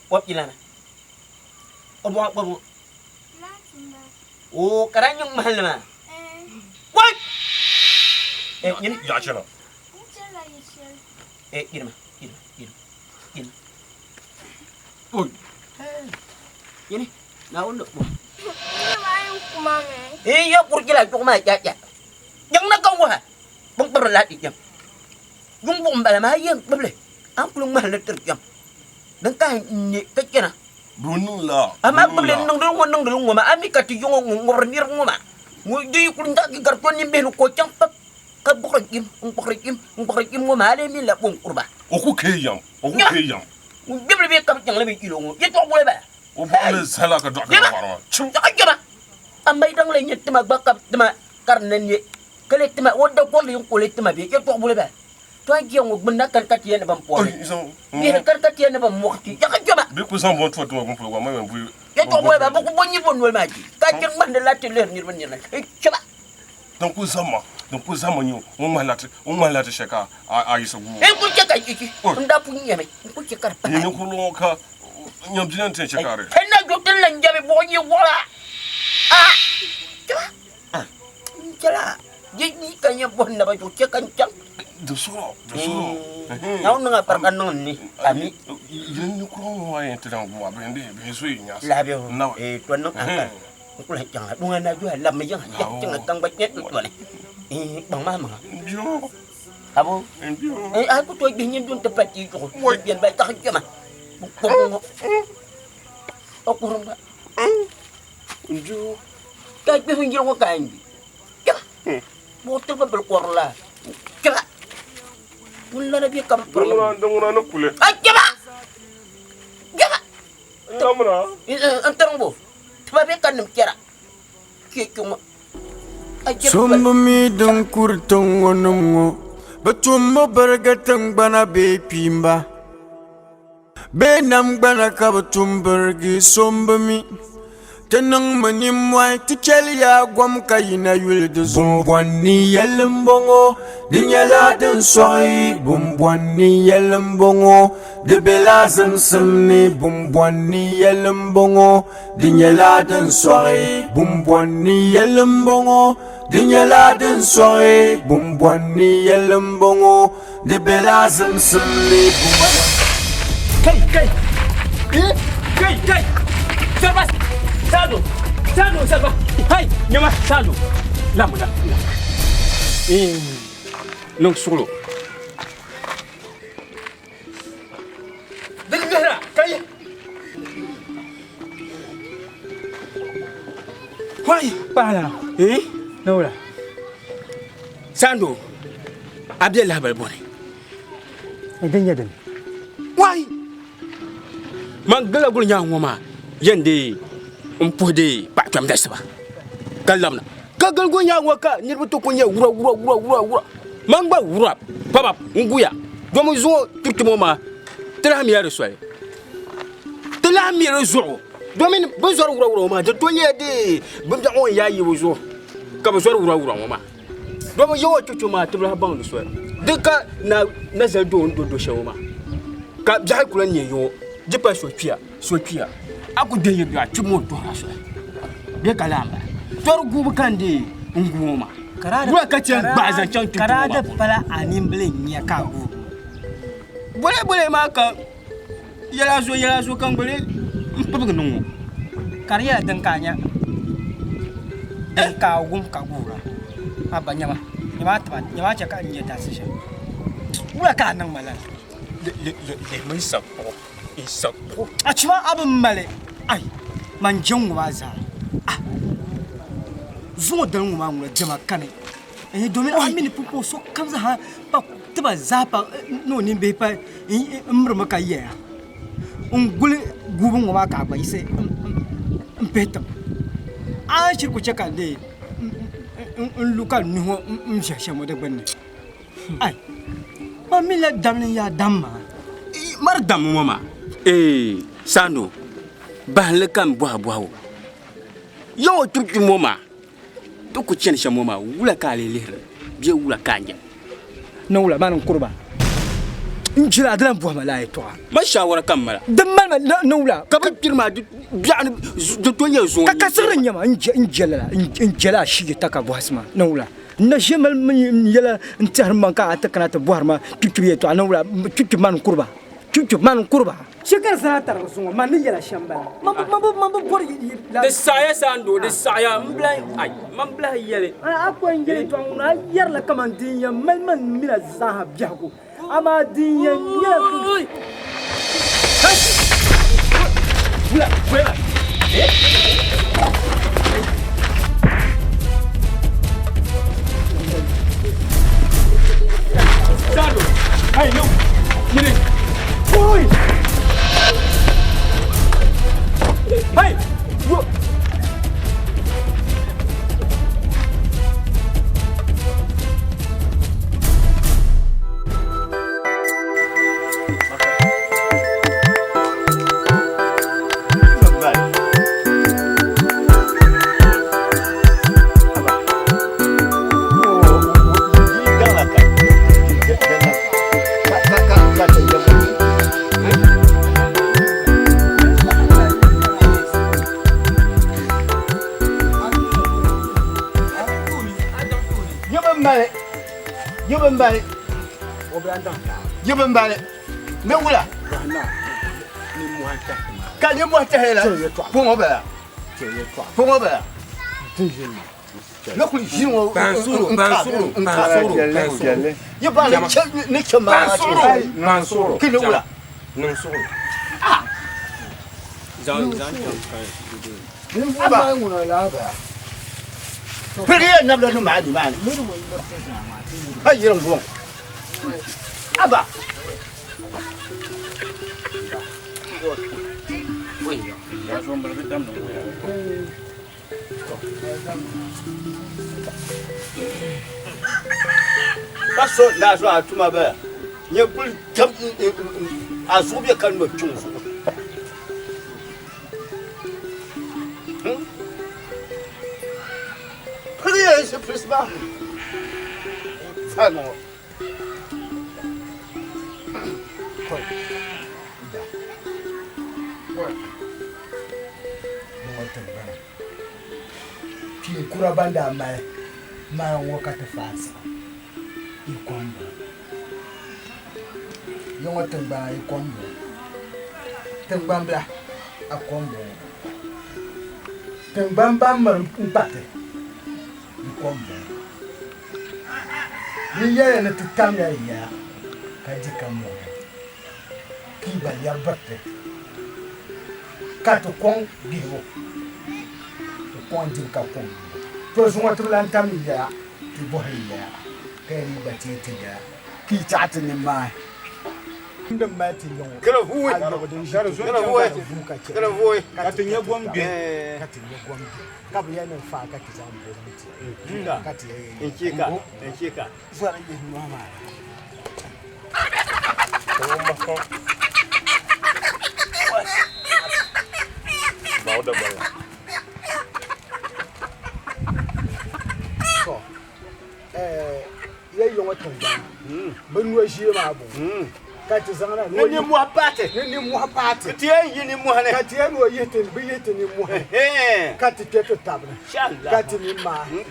kɔb ilana o bɔŋɔ kpɔb ŋɔ o ka daa nyɛ ŋmahinli maa wai eh nyini Yaɣa chɛna. eh yirima yirima yirima yirima Oi. nyini naawuni ni kpɔ Kuma me. eh ya kurjila juɣu maa ya ya jaŋ na ka waha bin kpibiri laati jam yuŋ buɣum bala maa yɛn kpibili an kuli ŋmahinli tiri jam din ka n nyɛ ka chɛna Bu niŋ la. amma kpibili n niŋdili ŋɔ niŋdili ŋɔ maa a mi ka ti yuŋɔ ŋun ŋubiri niriba ŋɔ maa ŋun di yi kuli n gari to nimbihi ni ka o chaŋ pap ka gbuɣiri jim n gbuɣiri jim n gbuɣiri jim ŋɔ maa a lee mi la bɔn kuriba O ku kee yam. O ku kee yam. ŋun gbibili bee ka bi chaŋ li bi ilo ŋɔ yɛltɔɣa boli bala O bɔɣili zala ka dɔɣi ka bɔɣiri maa. Chim zaɣ jɛma amma idan le nyɛ tima gba ka bi tima ka di na nyɛ ka le tima o da gorili n ko le tima bee yɛltɔɣa boli bala to a jia ŋɔ gbunna kani ka ti yɛn ni ban pɔri bihi kani ka ti yɛn ni ban mɔɣi ti zaɣ jɛma Bi ku zaŋ bɔn tuwa tuma bin polo gba ma yɛn bui. yɛltɔɣa boli bala bi ku bo nyɛ bo noli maa ji ka chɛ ŋmahindi la ti lihiri niriba nirina chɛba Din ku zamma din ku zamma nyɛ o ŋmahi lati o ŋmahi lati shɛli ka a yiɣisi guui. n ku chɛ ka chichi n daa pun nyɛmi n ku chɛ ka di pahi Nyini kurili ŋɔ ka nyam bia n-ti chɛ ka di. n na jo tin lan jɛbi buɣu nyɛ wɔɣila a chɛba n chɛla di yi ka nyɛ bɔhi naba zuɣu chɛ ka n chaŋ Di sɔrɔ di sɔrɔ. Naawuni niŋ a barika niŋ n ni ami Yini ni kurili ŋɔ maa yɛn ti lahi guui a bihi bihi so yi nyaasi. lahi bɛ eh to niŋ hankali n kuli chaŋ a duŋa na juha labimi yiŋa tiŋa ka n gba nyɛ tɔni eh kpaŋ maa maŋa abo eh a ku tooi gbihi nyin dun ti pa tii zuɣu biɛni ba taɣi jɛma kpɔŋ ŋɔ o kurim gba ka gbihi n yili ŋɔ ka n gbi jɛma buɣu tiri bili kɔri la jɛma ŋun lana bɛ ka bi piri Din ŋuna ni kuli. a jɛma jɛma N lamina. n tiriŋ bo tiba bɛ ka nim kɛra kɛkɛ ŋɔ a jɛma Sombu mi din kuri tiŋ ŋɔ nim ŋɔ bɛ tumbu birigi tiŋgbana bee kpiimba bee nam gbana ka bɛ tum birigi sombu mi ti niŋmi nimmɔhi ti chɛliya gom ka yina yuli di zuɣu bumbɔnni yɛli m-bɔŋɔ di nyɛla din sɔɣi bumbɔnni yɛli m-bɔŋɔ di bela zimsim ni bumbɔnni yɛli m-bɔŋɔ di nyɛla din sɔɣi bumbɔnni yɛli m-bɔŋɔ di nyɛla din sɔɣi bumbɔnni yɛli m-bɔŋɔ. Di bela zimsim ni buŋa. Kai, kai! Kai, kai! Sarba! Sado! Sado, sarba! Hai, nyama, sado! Lamuna. Niŋ suɣulo. Di lihira, kai! Hoi! Paɣa Eh? Nawula. Sando, a be lahabali bɔni. Din nyɛ dini? Wai! Man gala guli nyaŋ ŋɔ maa yɛn deei n puhi deei paɣa kpɛm dasiba ka labina ka gili guli nyaŋ ŋɔ ka niriba ti ku nyɛ wura wura wura wura wura man gba wura pabab n guya domi zuŋɔ kpikpim ŋɔ maa ti lahi miya di soli ti lahi mi di zuɣu domin bɛ zɔri wura wura ŋɔ maa di tooi nyɛla deei bimbiɛɣu ŋɔ n yaa yibu zuɣu ka bɛ zɔri wura wura ŋɔ maa domi yawa chocho maa ti bi lahi baŋ di soli di ka na na zali doo ni do do shɛli ŋɔ maa ka biɛhi ku lahi nyɛ yiŋɔ di pa so kpiya so kpiya a ku deei yɛltɔɣa kpibu ŋɔ tuhira soli bɛ ka lahi m-bala tɔri guubu ka n deei n gu ŋɔ maa wula ka chɛ n-gbaai zaŋ chaŋ ti Ka ŋɔ daa maa di pala a nimbili n-nya ka a guugi ŋɔ. Bole bole maa ka yɛla zo yɛla zo ka n gbali n pibigi niŋ ŋɔ. Ka di nyɛla din ka a nya din ka a wum ka guura. Abba nyama, nyama a tiba, nyama a chɛ ka n nya dansi shɛm. Wula ka a niŋ ma lala? Lihimi n sakuɣu, n sakuɣu. A chima a bi mali, ai, man je ŋɔ maa zaa. Ah, zuŋɔ dali ŋɔ maa ŋuna diɛma kani. Eh, domin a mi ni pumpɔŋ sokam zaa pa tiba zaa pa ni o nimbihi pa n mirimi ka yɛya n guli guubu ŋɔ maa ka a gba yiɣisi n pihi tim a ni shiri ku chɛ ka n dee n lu ka n nuhi ŋɔ n viɛhi shɛm ŋɔ di gbunni ai man mi la damli n yaa dam maa. Mari dammi ŋɔ maa ee Sando bahinli ka n bɔhi bɔhigu yaŋɔ kpibikpibi ŋɔ maa Ti ku chani shɛm ŋɔ maa, wula ka a lee lihiri bee wula ka a nya? Ni wula maa ni n kuri ba, n jila a di lan bɔhi ma lala yɛtɔɣa. Man shaawara ka m mala. Din mali ma ni wula. Ka bɛ kpiri ma biɛɣu ni di tooi nyɛ zuŋɔ. Ka ka siɣiri n-nyɛ ma, n jɛla n jɛla a shije taka bɔhisi ma ni wula. N na ʒe mali n yɛla n tɛhiri m maŋ ka a ti kana ti bɔhiri ma kpikpibi yɛtɔɣa ni wula, kpikpibi ma ni n kuri ba, kpikpibi ma ni n kuri ba. Shikari zaa tarigi zuŋɔ, man ni yɛla shɛm bala. Man bi bɔri yi la. Di saɣiya Sando, di saɣiya. M bilahi, ai, man bilahi yɛli. A ko n yɛli yɛtɔɣa ŋɔ, a yɛrila kaman din yɛn mali man mina zaaha biɛhigu, amaa din yɛn nyɛla. Wula, wula, eh? Sando, ai, no, mini. Oi! Hey! Wo! Yi bi mali ni wula ka nimmohi tahi la pɔŋɔ bala pɔŋɔ bala ne kuli ʒi ŋɔ yi ba ni chɛ maa ki ni wula pirigi ya nabila ni maa nimaani ka yiri n bɔŋɔ aba Ka so daa so a tuma bala nyɛ kuli tab a zuɣu bɛ ka nɔ kpiŋ zuɣu. Pili ya ʒi pilisi maa sani ŋɔ. Kpeen kura ban daa mali mali ŋɔ ka ti faai siɣi yi kom bɔŋɔ. Yi ŋɔ tiŋgbana yi kom bɔŋɔ. Tiŋgbambila a kom bɔŋɔ. Tiŋgbani ban miri n-kpa ti yi kom bɔŋɔ. Yi yɛliya ni ti tamya yi yɛla ka di ka mɔɣili ka yi gba lɛbi biriti ka ti kɔŋ gbihibu, ti kɔŋ dibu ka kɔŋ nyubu. To zuŋɔ ti bi lan tam yi yɛla, ti bɔhi yi yɛla ka yɛli yi gba teei ti yɛla ka yi taɣi ti nini maai. Din mali ti yiŋɔ ayɔbu din ʒi ti ka di vuui ka chɛ ka ti nya gom gbe ka ti nya gom gbe ka bɛ yɛli ni n faai ka ti zaŋ boli n-ti ka ti yɛli yɛli zɔri yihi nɔhi maa To ya yiŋɔ tiŋgbani bɛ no ʒee maa bɔŋɔ ka ti zaŋ na ni nimmohi paati ni nimmohi paati ti yɛn yi nimmohi ni ka ti yɛn ni o yihi ti bɛ yihi ti nimmohi ka ti kpɛ ti tabi ni ka ti ni maai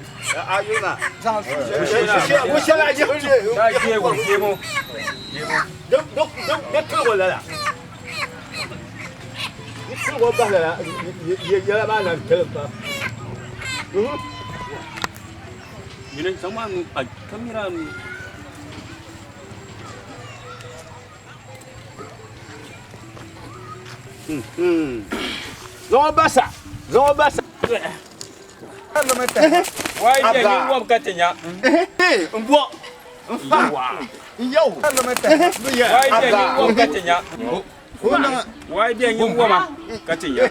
Zaŋ o basa zaŋ o basa. Wai je ni wob ka ti nya. N bo n fa n yau. Wai je ni wob ka ti nya. Wai je ni woma ka ti nya.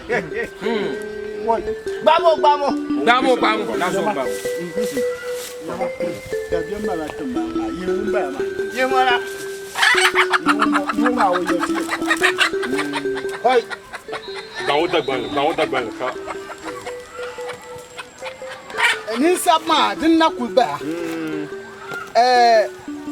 Gbamo gbamo. Gbamo gbamo. Na so gbamo. Dabiɛm mala ti maa maa yili ŋun bala maa. Yi ŋɔna. Yili maa o yɛ ti. Hoi. Gbaŋ Dagbanli, gbaŋ Dagbanli ka. Ninsab maa din na kuli bala.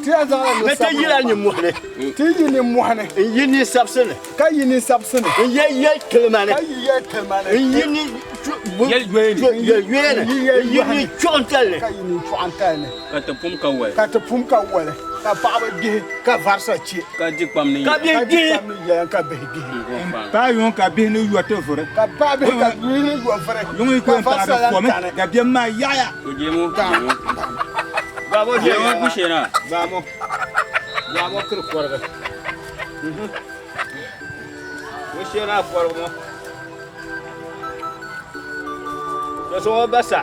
Ti yɛn zaŋla Ni ti yila nimmohi ni. Ti yi nimmohi ni. N yi ninsabisi ni. Ka yi ninsabisi ni. N yɛ yɛl tilima ni. Ka yi yɛl tilima ni. N yi ni yɛl yoya ni. Yɛl yoya ni. N yi ni chuɣintali ni. Ka yi ni chuɣintali ni. Ka ti pum ka wali. Ka ti pum ka wali. Ka paɣaba gbihi ka varisa chɛ. Ka di kpam ni Ka bihi Ka di gbihi. kpam ni yɛla ka bihi gbihi. Paɣa yuŋ ka bihi ni yɔ ti vuri. Ka paɣa bihi ka bihi ni yɔ vuri. Yuŋ yi Ka ku yɛn varisa paɣiri lan komi, tani. dabiɛm maa yaɣiya. To jemo, jemo. Gbamo Jemo gushena. Gbamo. Gbamo kiri kɔrigi. Gushena kɔrigi mo. To so basa.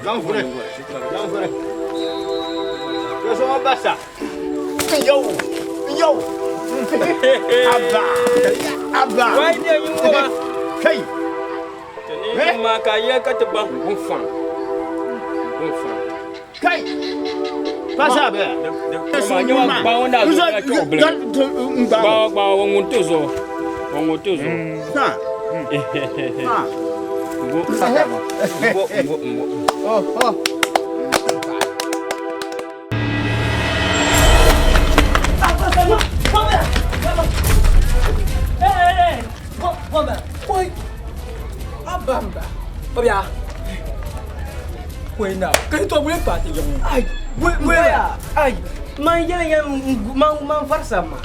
Zaŋ vuri. Zaŋ vuri. To so basa. Yow. Yow. Abba. Abba. Wai je ni woma. Kai. Ni ma ka ye ka ti baŋ gun faŋ. Gun faŋ. Kai. Pasa bɛ. Ma nyɛ wa gbaŋ na zo ka chɔ bili. Gbaŋ gbaŋ wa ŋun to zo. Wa ŋun to zo. Ha. Ha. Ngo ngo ngo ngo. Oh oh. Ai, man yɛli ya man man farisa ma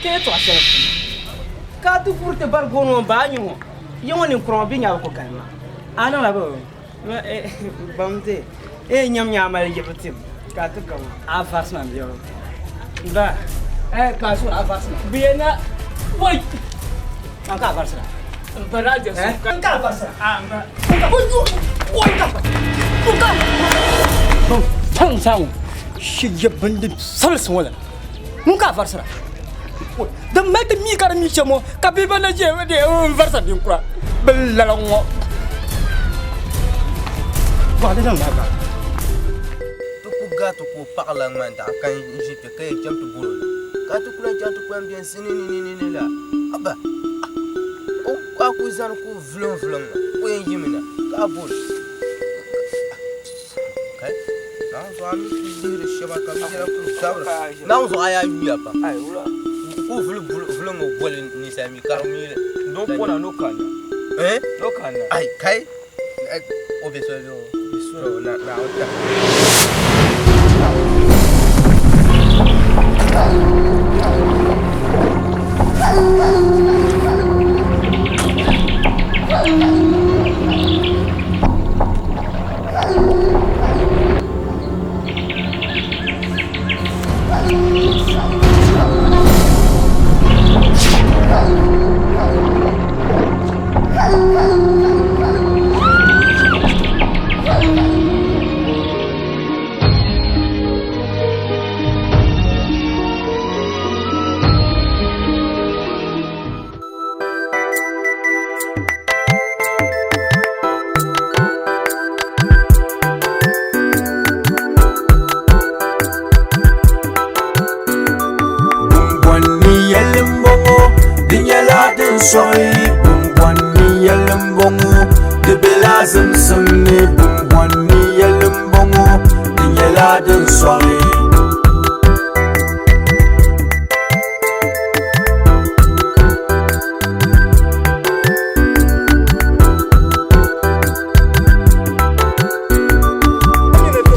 ka yɛltɔɣa shɛli puuni ka ti kuri ti bari gooni ŋɔ baa nyɛ ŋɔ ya ŋɔ ninkura ŋɔ bɛ nyabu ku galima a niŋla bɛ bamdi e nyam nya mali yibu tim ka ti ka ŋɔ a farisa ma bɛ ba eh ka so a farisa ma bɛ na wai an ka farisa n ba na je so n ka farisa a n ba n ka wai ka ka Paŋ saŋ shi ye bindi sabisi ŋɔ la ŋun ka varisira din mali ti mi ka di mi shɛm ŋɔ ka bihi ban na ʒiya de n varisa binkura bi lala ŋɔ gɔɣali niŋ maa gba Ti ku gaa ti ku o paɣa la ŋmani daɣu ka n ʒi kpe ka yɛn chaŋ ti bol o na. Ka ti ku lahi chaŋ ti kpalim beni sininininini la. Abba, o a ku zani ku vulimvulim na, o yɛn yimi na ka a bol o. Kai, Naawuni zuɣu a mi ku lihiri shɛba ka bɛ yɛla kuli zabira. Naawuni zuɣu a yaa yuya pam. Ku vuli vuliŋ o boli ninsal mi ka di mi li. No pona no kana. Eh? No kana. Ai, kai. O be soli o. So na na o ta. Bumbɔnni yɛli m-bɔŋɔ, di nyɛla din sɔɣi. Bumbɔnni yɛli m-bɔŋɔ, di bela zimsim ni. Bumbɔnni yɛli m-bɔŋɔ, di nyɛla din sɔɣi.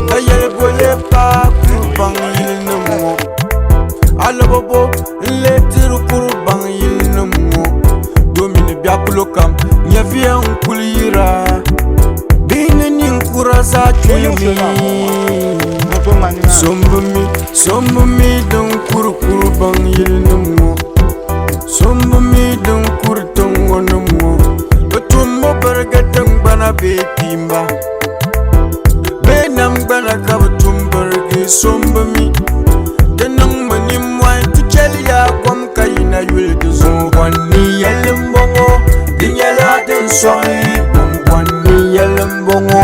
Ka yɛli boli paai kuri baŋ yilinim ŋɔ Alɔbo bo n-lee tiri kuri baŋ yilinim ŋɔ Domini biɛkulo kam nyɛviya n-kuli yira Bihi ni ninkura zaa kpɛmi So m-bi mi, so m-bi mi din kuri kuri baŋ yilinim ŋɔ So m-bi mi din kuri tiŋ ŋɔ nim ŋɔ Bɛ tumbu birigi tiŋgbana bee kpiimba Bee nam gbana ka bɛ tum birigi so m-bi mi Di niŋmi nimmɔhi ti chɛliya kom ka yina yuli di zuɣu Bumbɔnni yɛli m-bɔŋɔ di nyɛla din sɔɣi Bumbɔnni yɛli m-bɔŋɔ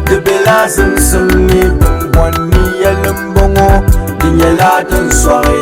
di bela zimsim ni Bumbɔnni yɛli m-bɔŋɔ di nyɛla din sɔɣi.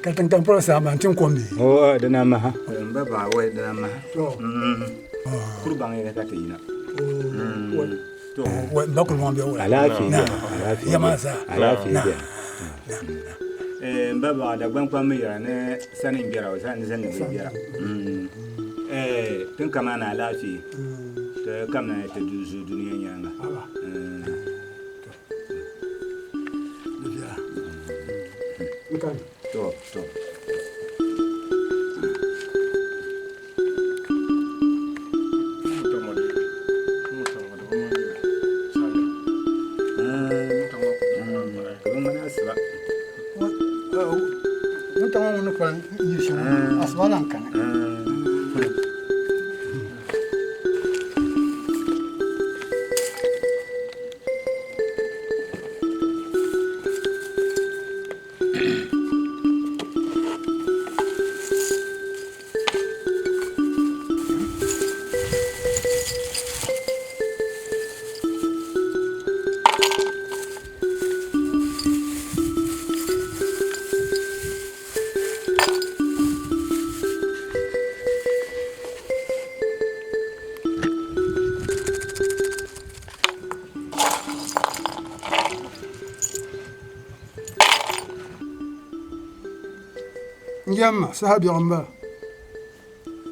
Ka tiŋ pɔra saa maa n-ti kom bee? Oo, di na maha. M ba baɣa wai di na maha. Kuri baŋ yɛli ka ti yina. Wai m ba kuli ŋɔ bɛ wai. Alaafee bɛ alaafee Ya maa zaa. Alaafee bɛ. M ba baɣa Dagbaŋ kpam mi yɛra ni sani n gbɛra o sani sani bi gbɛra. Tin kama ni alaafee ti kamina ni ti du zu dunia nyaaŋa. To, to. Wuntaŋa ŋɔ ni kpalim yi shɛm asiba lan kani. N yɛmma saha biɛɣu m bala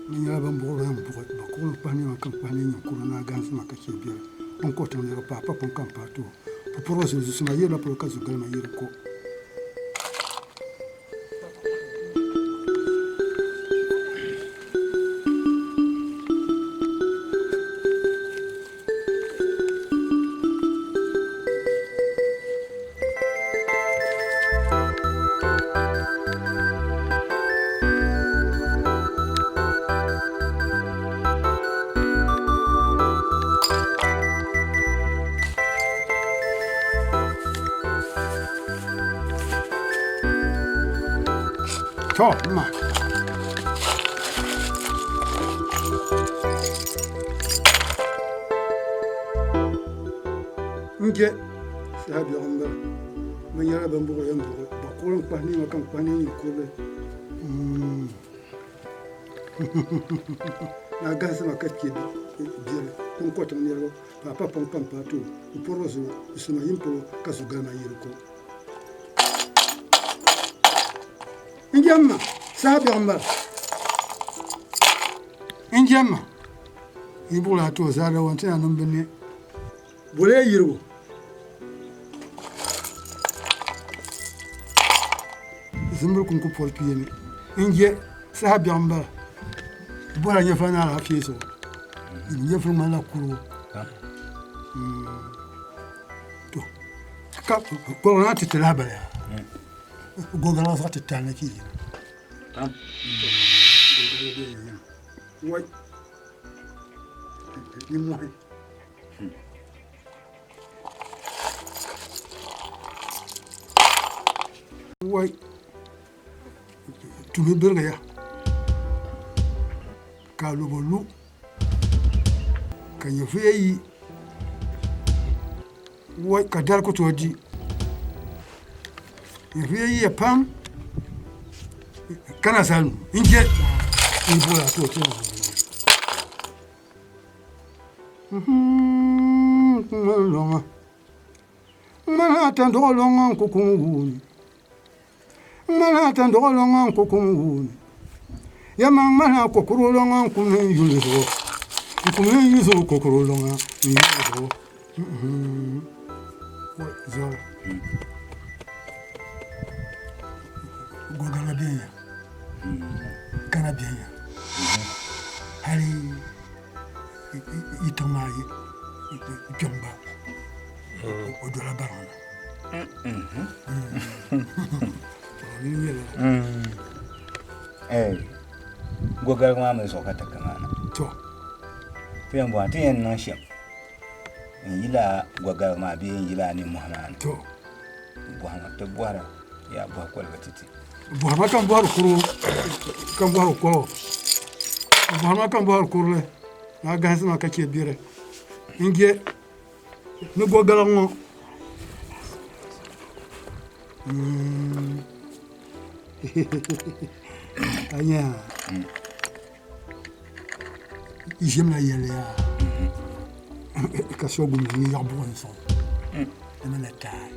bɛ nyɛla ban buɣiri yɛn buɣi ba kuɣili kpahi nɛma ka kpahi neen kura ni agansi ma ka chɛ biɛri bin kɔhi tiŋ niriba pahi pa pun ka m pahi too pupuriba zilizusima yirila polo ka zugalima yiri ko. To, ma. N je saha biɛɣu m-bala. Bɛ nyɛla bɛn buɣi yɛn buɣi ba kurili n-kpahi neema ka n kpahi neen kurili. Naa gahisima ka chɛ biɛri kpiŋ kɔtiŋ niriba paai pa pɔŋ kpam paai ti o, o pɔri o zuɣu n-suma yim polo ka zu galima yi di ko. N jɛmma, saha biɛɣu m-bala. N jɛmma, yi buɣili a ti o zaadawa nti na niŋ bɛ ni boli ya yirigu. Zimbiri kum ku pɔri kpee ni. N je saha biɛɣu m-bala. Bɔra nyɛvili ni alaafee zuɣu. Nyɛvili ŋmanila kurigu. To, ka kɔligu naa ti ti lahabali yaa. Gɔgaliga zaɣ titali ni ka yi yina. Wai, nimmohi. Wai, tumi birigiya ka alobo lu ka nyɛvuya yi wai ka dari ku tooi di nyɛvuya yiya pam ka na zali n je n buɣila a tooi ti Ŋmana tandoɣu loŋa n ku kum wuuni ŋmana tandoɣu loŋa n ku kum wuuni yɛma ŋmana kokuru loŋa n kum ni yuli zuɣu n kum ni yuli zuɣu kokuru loŋa n yuli zuɣu zɔri gogara benya kana benya hali yi tiŋ maa yi kpɛm gba o dola bariŋ na Gogaligu maa mi zuɣu ka ti kana na. To. Ti yɛn bɔhim ti yɛn niŋ shɛm n yila gogaligu maa bee n yila nimmohi maa ni. To. Bɔhima ti bɔhira yaa bɔhi koligu ti ti. Bɔhima ka n bɔhiri kuro ka n bɔhiri kɔligu bɔhima ka n bɔhiri kurili ni a gahisi ma ka chɛ biri n je ni gɔgaligu ŋɔ a nya yi ʒimla yɛli yaa ka so gum ni yaɣi buɣim sɔŋ di mi ni taai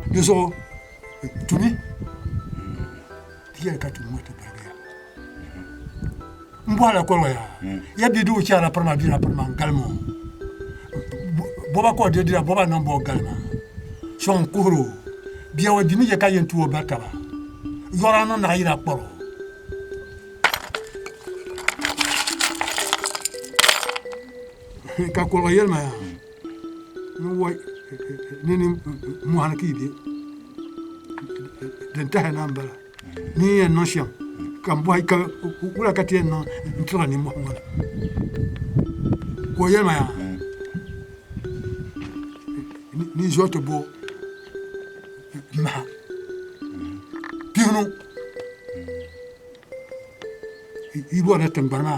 di zuɣu tumi ti yɛli ka tumi ŋɔ ti birigiya n bɔhila kɔliba yaa ya bia doo chɛrila pirima dira pirima n galimi o bɔba ka o di dira bɔba niŋ bɔ galima sɔŋ n kuhiri o bia o dimi je ka yɛn tu o bari taba yɔra niŋ naɣ yina kpɔri o ka kɔliga yɛli ma yaa ni wai ni ni mɔhani ka yi be din tahi na m-bala ni yɛn niŋ shɛm ka n bɔhi ka wula ka ti yɛn niŋ n tiri nimmohi ŋɔ na ka o yɛli ma yaa ni zo ti bo maha pihinu yi bɔrila tiŋgbani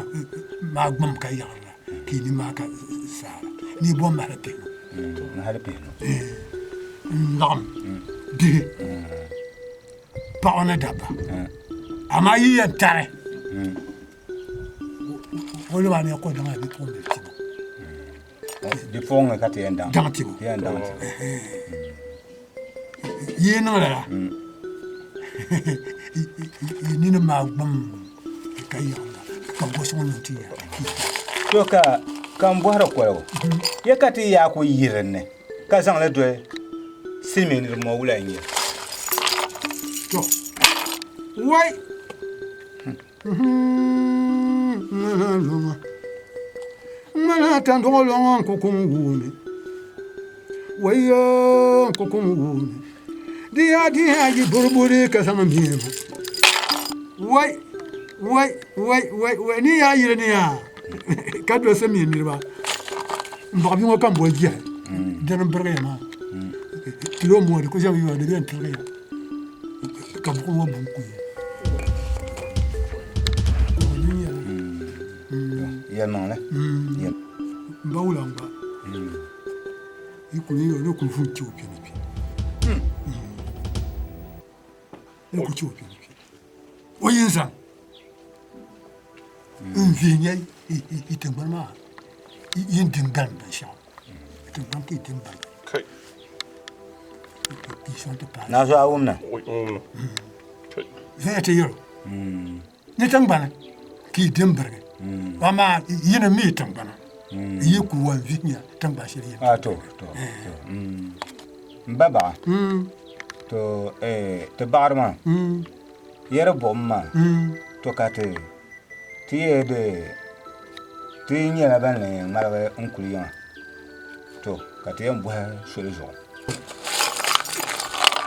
maa gbum ka yaɣirila ka yi nini maa ka saara ni yi bo mahali pihinu n laɣim bihi paɣaba ni dabba amaa yi yɛn tari o lɔba ni ko daŋa bipuɣimbila tibu bipuɣinga ka ti yɛn daŋ daŋ tibu ti yɛn daŋ tibu yi niŋ lala yi nini maa gbum ka yaɣila ka gosi ŋɔ niŋ ti ya to ka ka n bɔhiri koligu ya ka ti yaa ku yi dinni ka zaŋli doli silimiin niriba ŋɔ wula n-nyɛ to wai ŋmana tandoɣu loŋo n ku kum wuuni wayo n ku kum wuuni di yaa di yaa yi buriburi ka zaŋ miema wai wai wai wai wai ni yaa yili ni yaa ka dolisi mi niriba n baɣa bia ŋɔ ka n boli jɛhi dini n birigi ya maa kilo mɔri ku ʒɛmi yɔri di bɛn pirigi ya. Ka buɣum ŋɔ bum kuya. Yɛlimaŋli. N ba wula n gba. Yi kuli yi ni kuli vun chɛ o kpɛ ni kpɛ. Ni ku chɛ o kpɛ ni kpɛ. O yin zaŋ n vihi nyɛ yi tiŋgbani maa yin din galim binshɛɣu tiŋgbani ka yi din bari. Naa zuɣu a wumna? Viɛnya ti yɛl o ni tiŋgbani ka yi din birigi amaa yi ni mi tiŋgbana yi ku wan vihi nya tiŋgbani shɛli yi A to to n ba baɣa to ti baɣari maa yɛri buɣum maa to ka ti ti yɛ di ti nyɛla ban ni ŋmaligi n kuli yiŋa to ka ti yɛn bɔhi soli zuɣu.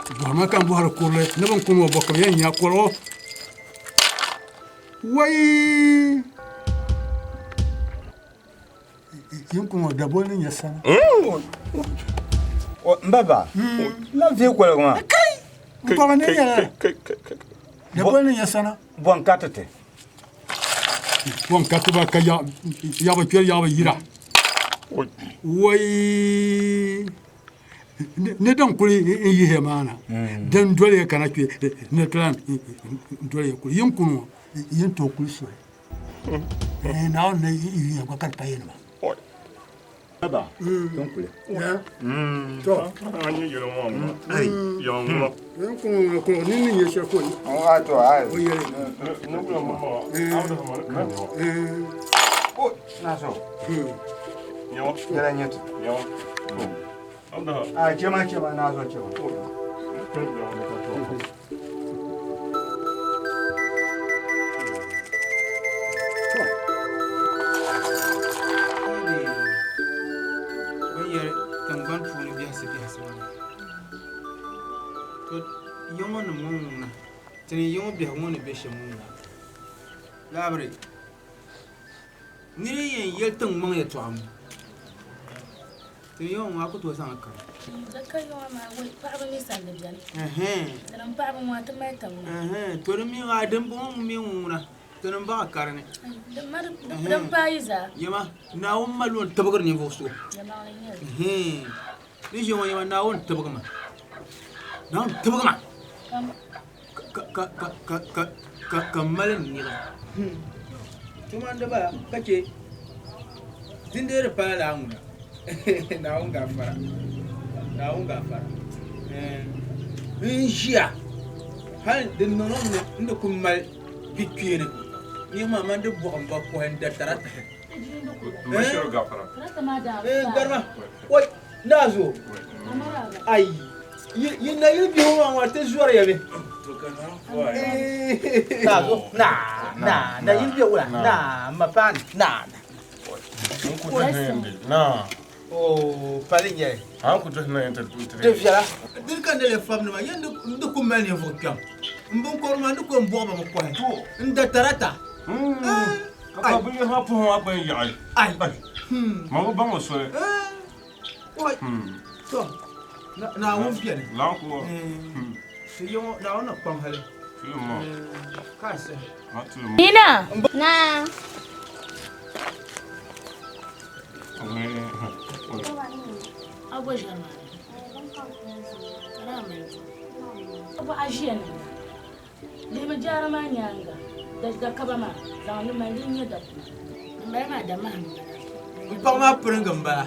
Bɔhima ka n bɔhiri kurili ni bin kuni ŋɔ bɔ ka bɛ yɛn nya kɔligu. Wai! Yin kuni ŋɔ daboli ni nyɛ sana. N ba ba, lan vihi kɔligu maa. Kai! N kɔba ni nyɛla daboli ni nyɛ sana. Bɔ n-ka ti ti? Bɔ n-ka ti ba ka yaɣiba kpɛri yaɣiba yira. Wai! Ni din kuli n yihiya maa na, din doliya kana kpe ni ti lan doliya kuli. Yin kuni ŋɔ, yin tooi kuli soli. Naawuni ni yuya gba ka di pa yɛnima. Baba, tin kuli. To. Yin kuni ŋɔ kuli ni ni nyɛ shɛli ka o yɛli. O, na so. Yɛla nyɛ ti. A chema chema na so chema. Bɛ yɛri tiŋgbani puuni biɛhisi biɛhisi maa to ya ŋɔ nim ŋɔ ŋuna ti ni ya ŋɔ biɛhigu ŋɔ ni be shɛm ŋɔ ŋuna laabiri Nir yi yɛn yɛli tiŋgbɔŋ yɛtɔɣa ŋɔ, ti ni yɛn ŋɔ a ku tooi zaŋ li kari. Di ka yɔŋɔ maa wai paɣaba mi sani di beni. Ti ni paɣaba ŋɔ ti mali tiŋ maa. To di mi ŋɔ a dimbɔŋɔ ŋun mi ŋun ŋuna ti ni baɣa kari ni. Din paai yi zaa. Yɛma Naawuni mali o ni tibigiri ninvuɣ so. Yɛlimaŋli n-nyɛ li. Ni ʒiya ŋɔ yɛma Naawuni tibigi ma. Naawuni tibigi ma. Ka m mali n niɣi. Tuma n-di bala ka che din dee di pala laa ŋuna. Naawuni gaafara. Naawuni gaafara. N ʒiya hali di niŋ ni n ni ku mali bɛ kpeeni niɣi maa mani di bɔɣi m ba kɔhi n da tarata. Garima, oi Naazo, ayi yi nayili bihi ŋɔ maa ti zɔri ya mi. Naazo, naa, naa, nayili bihi wula, naa, m ma paani, naa, naa. Oh, pali n-nyɛ li. Di viɛla. Dini ka n ni lee fabindi maa, yen n di ku mali ninvuɣ kpɛm. M biŋkɔbiri maa, n di ku yɛn bɔɣi ba mi kɔhi n da tarata. Ka ka binyɛra maa puhi maa gba yɛn yaɣi. Ai. Ma bi baŋ o soli. To, Naawuni beni. Laɣim ku. Ti yi ŋɔ, Naawuni ni kpaŋ hali. Ka a sahi. Nina. Naa. A gba ʒiɛri maa ni. Ka daa mali buɣim. A ʒiya ni. Lihimi jaara maa nyaaŋa, da kaba maa, zaŋ li mali din nyɛ dakuna. Din bala maa da mahim m-bala. M paɣa maa piringi m-bala.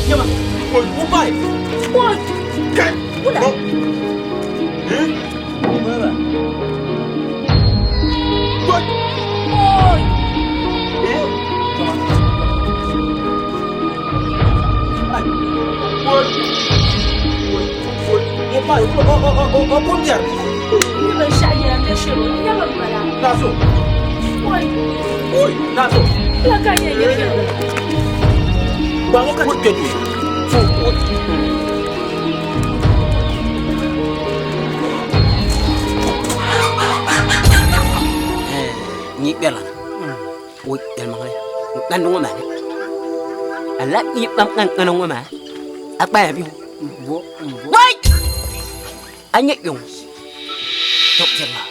Yɛma, o bayi. Wula. Ni kpɛrilana o yɛlimaŋli n kpandi ŋɔ maa ni a lahi yi kpam ŋan ŋana ŋɔ maa A kpaya bihu. Wai! A nyɛ kpɛŋɔ. To piɛla.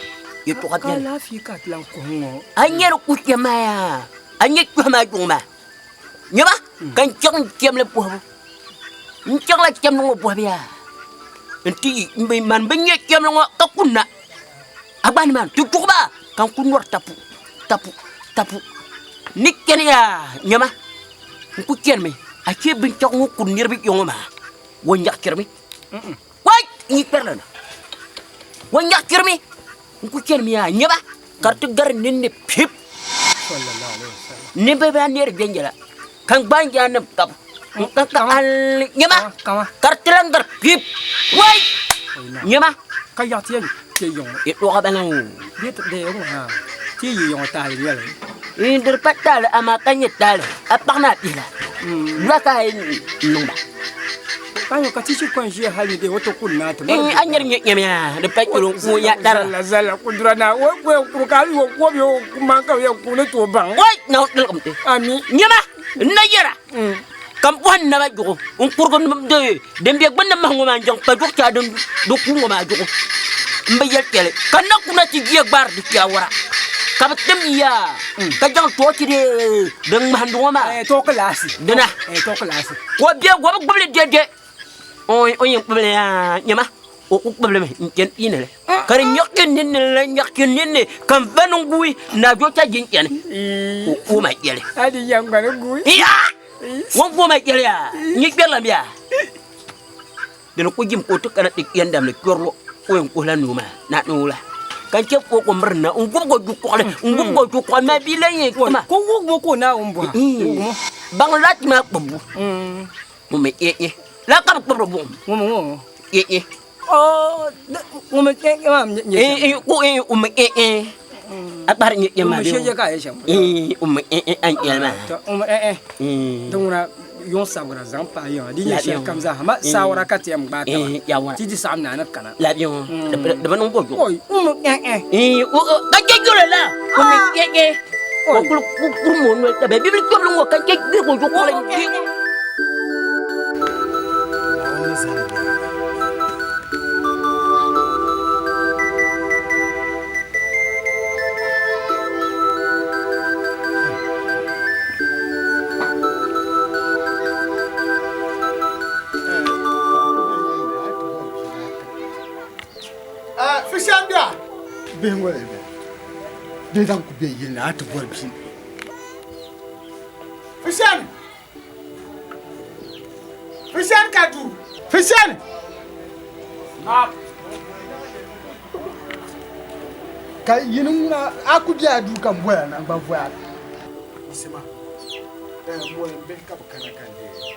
Yɛltɔɣa Ka biɛni. alaafee ka a ti lan kuhi ŋɔ. A nyɛ di ku kpɛ maa yaa. A nyɛ kpɛhi maa juŋ maa. Nyɛba ka n chaŋ n kpɛmli bɔhibu. N chaŋla kpɛmli ŋɔ bɔhibu yaa. N ti yi m bi mani bi nyɛ kpɛmli ŋɔ ka kunna. A gba nimaani ti duɣi ba ka n ku nɔri tapu tapu tapu. N ni chani yaa nyɛma n ku chanimi a chɛ binchɛɣu ŋɔ kuri niriba kpe ŋɔ maa o nyaɣisirimi. Wai! N yi kpɛrila na o nyaɣisirimi n ku chanimi yaa nyɛba ka di ti gari n ninni pip. Niriba baa neeri viɛnyɛla ka n gbaai n yaannim kpabu n-ka hal nyɛma ka di ti lan gari pip. Wai! Nyɛma. Ka yaɣi ti yɛn kpe yiŋ ŋɔ. Yɛltɔɣa bala ŋɔ. Bɛ ti deei ŋɔ ha, ti yi yiŋ taali nyɛli. N di pa taali amaa ka nyɛ taali a paɣa ni a bihi la lua ka a yɛn niŋ ba. Ka nyɛ ka ti shiri kɔŋ ʒiya hali ni dee o ti kuli naa ti mali. A nyɛri nyɛ nyɛmiya di pa kpɛri o nya dari. Zalla zalla kudura naa o ko yɛn kuri ka a yi o ko bɛ o man ka yɛn kuri ni tooi baŋ. Wai Naawuni tiligim ti. Ami. Nyɛma n na yɛra ka n bɔhi n naba juɣu n kurigi din be gbunni mahi ŋɔ maa n jaŋ kpa juɣu chɛa din di kuu ŋɔ maa juɣu n bi yɛli kpɛli ka n na kuna ti jia gbaari di kpɛa wara ka bi tim yaa ka jaŋ toochi din ŋmahindi ŋɔ maa dina ka o be o bi gbubili dɛdɛ o yɛn kpubili yaa nyɛma o ku kpubili mi n chɛni piinili ka di nyaɣi ninni la nyaɣi ninni ka n va ni guui na jo cha jin chɛni o ku ma kpɛli yaa ŋun ku ma kpɛli yaa n yi kpɛrila mi yaa dini ku jim ka o ti kana ti yɛn damli kpɛrilo o yɛn kuhila nuu maa na ni la ka n chɛ ka o ku miri na n gubigi o jukuɣili n gubigi o jukuɣili maa bia lan yɛn kpima ka o wuhigi o ka o Naawuni bɔha baŋ laati maa kpubbu ŋun mi ee la ka bi kpubiri buɣum ŋun mi ŋɔ ee ŋun mi ee maa nyɛ ee ku ee ŋun mi ee a kpahiri nyɛ ee maa ŋun mi shee ka a yɛ shɛm ee ŋun mi ee a ni yɛli maa to ŋun mi ee din ŋuna yuŋ sabigira zaŋ pahi yiŋa di nyɛ shɛli kam zaa ma saawara ka ti yɛn gbaai taba ti di saɣam naa ni kana labi ŋɔ di bi niŋ bo juɣu oi ŋun mi ee ee ka chɛ joli la ŋun mi ee o kuli kurum o noli taba bibili kpɛbili ŋɔ ka chɛ gbiri o juɣu Bihi ŋɔ di zaŋ ku bɛ yili ni a ti bɔri bia Fishani! Fishani ka duu! Fishani! Ka yini ŋuna a ku be a duu ka m bɔya na gba voya. Yisima, moli m bihi ka bɛ kana ka n deei.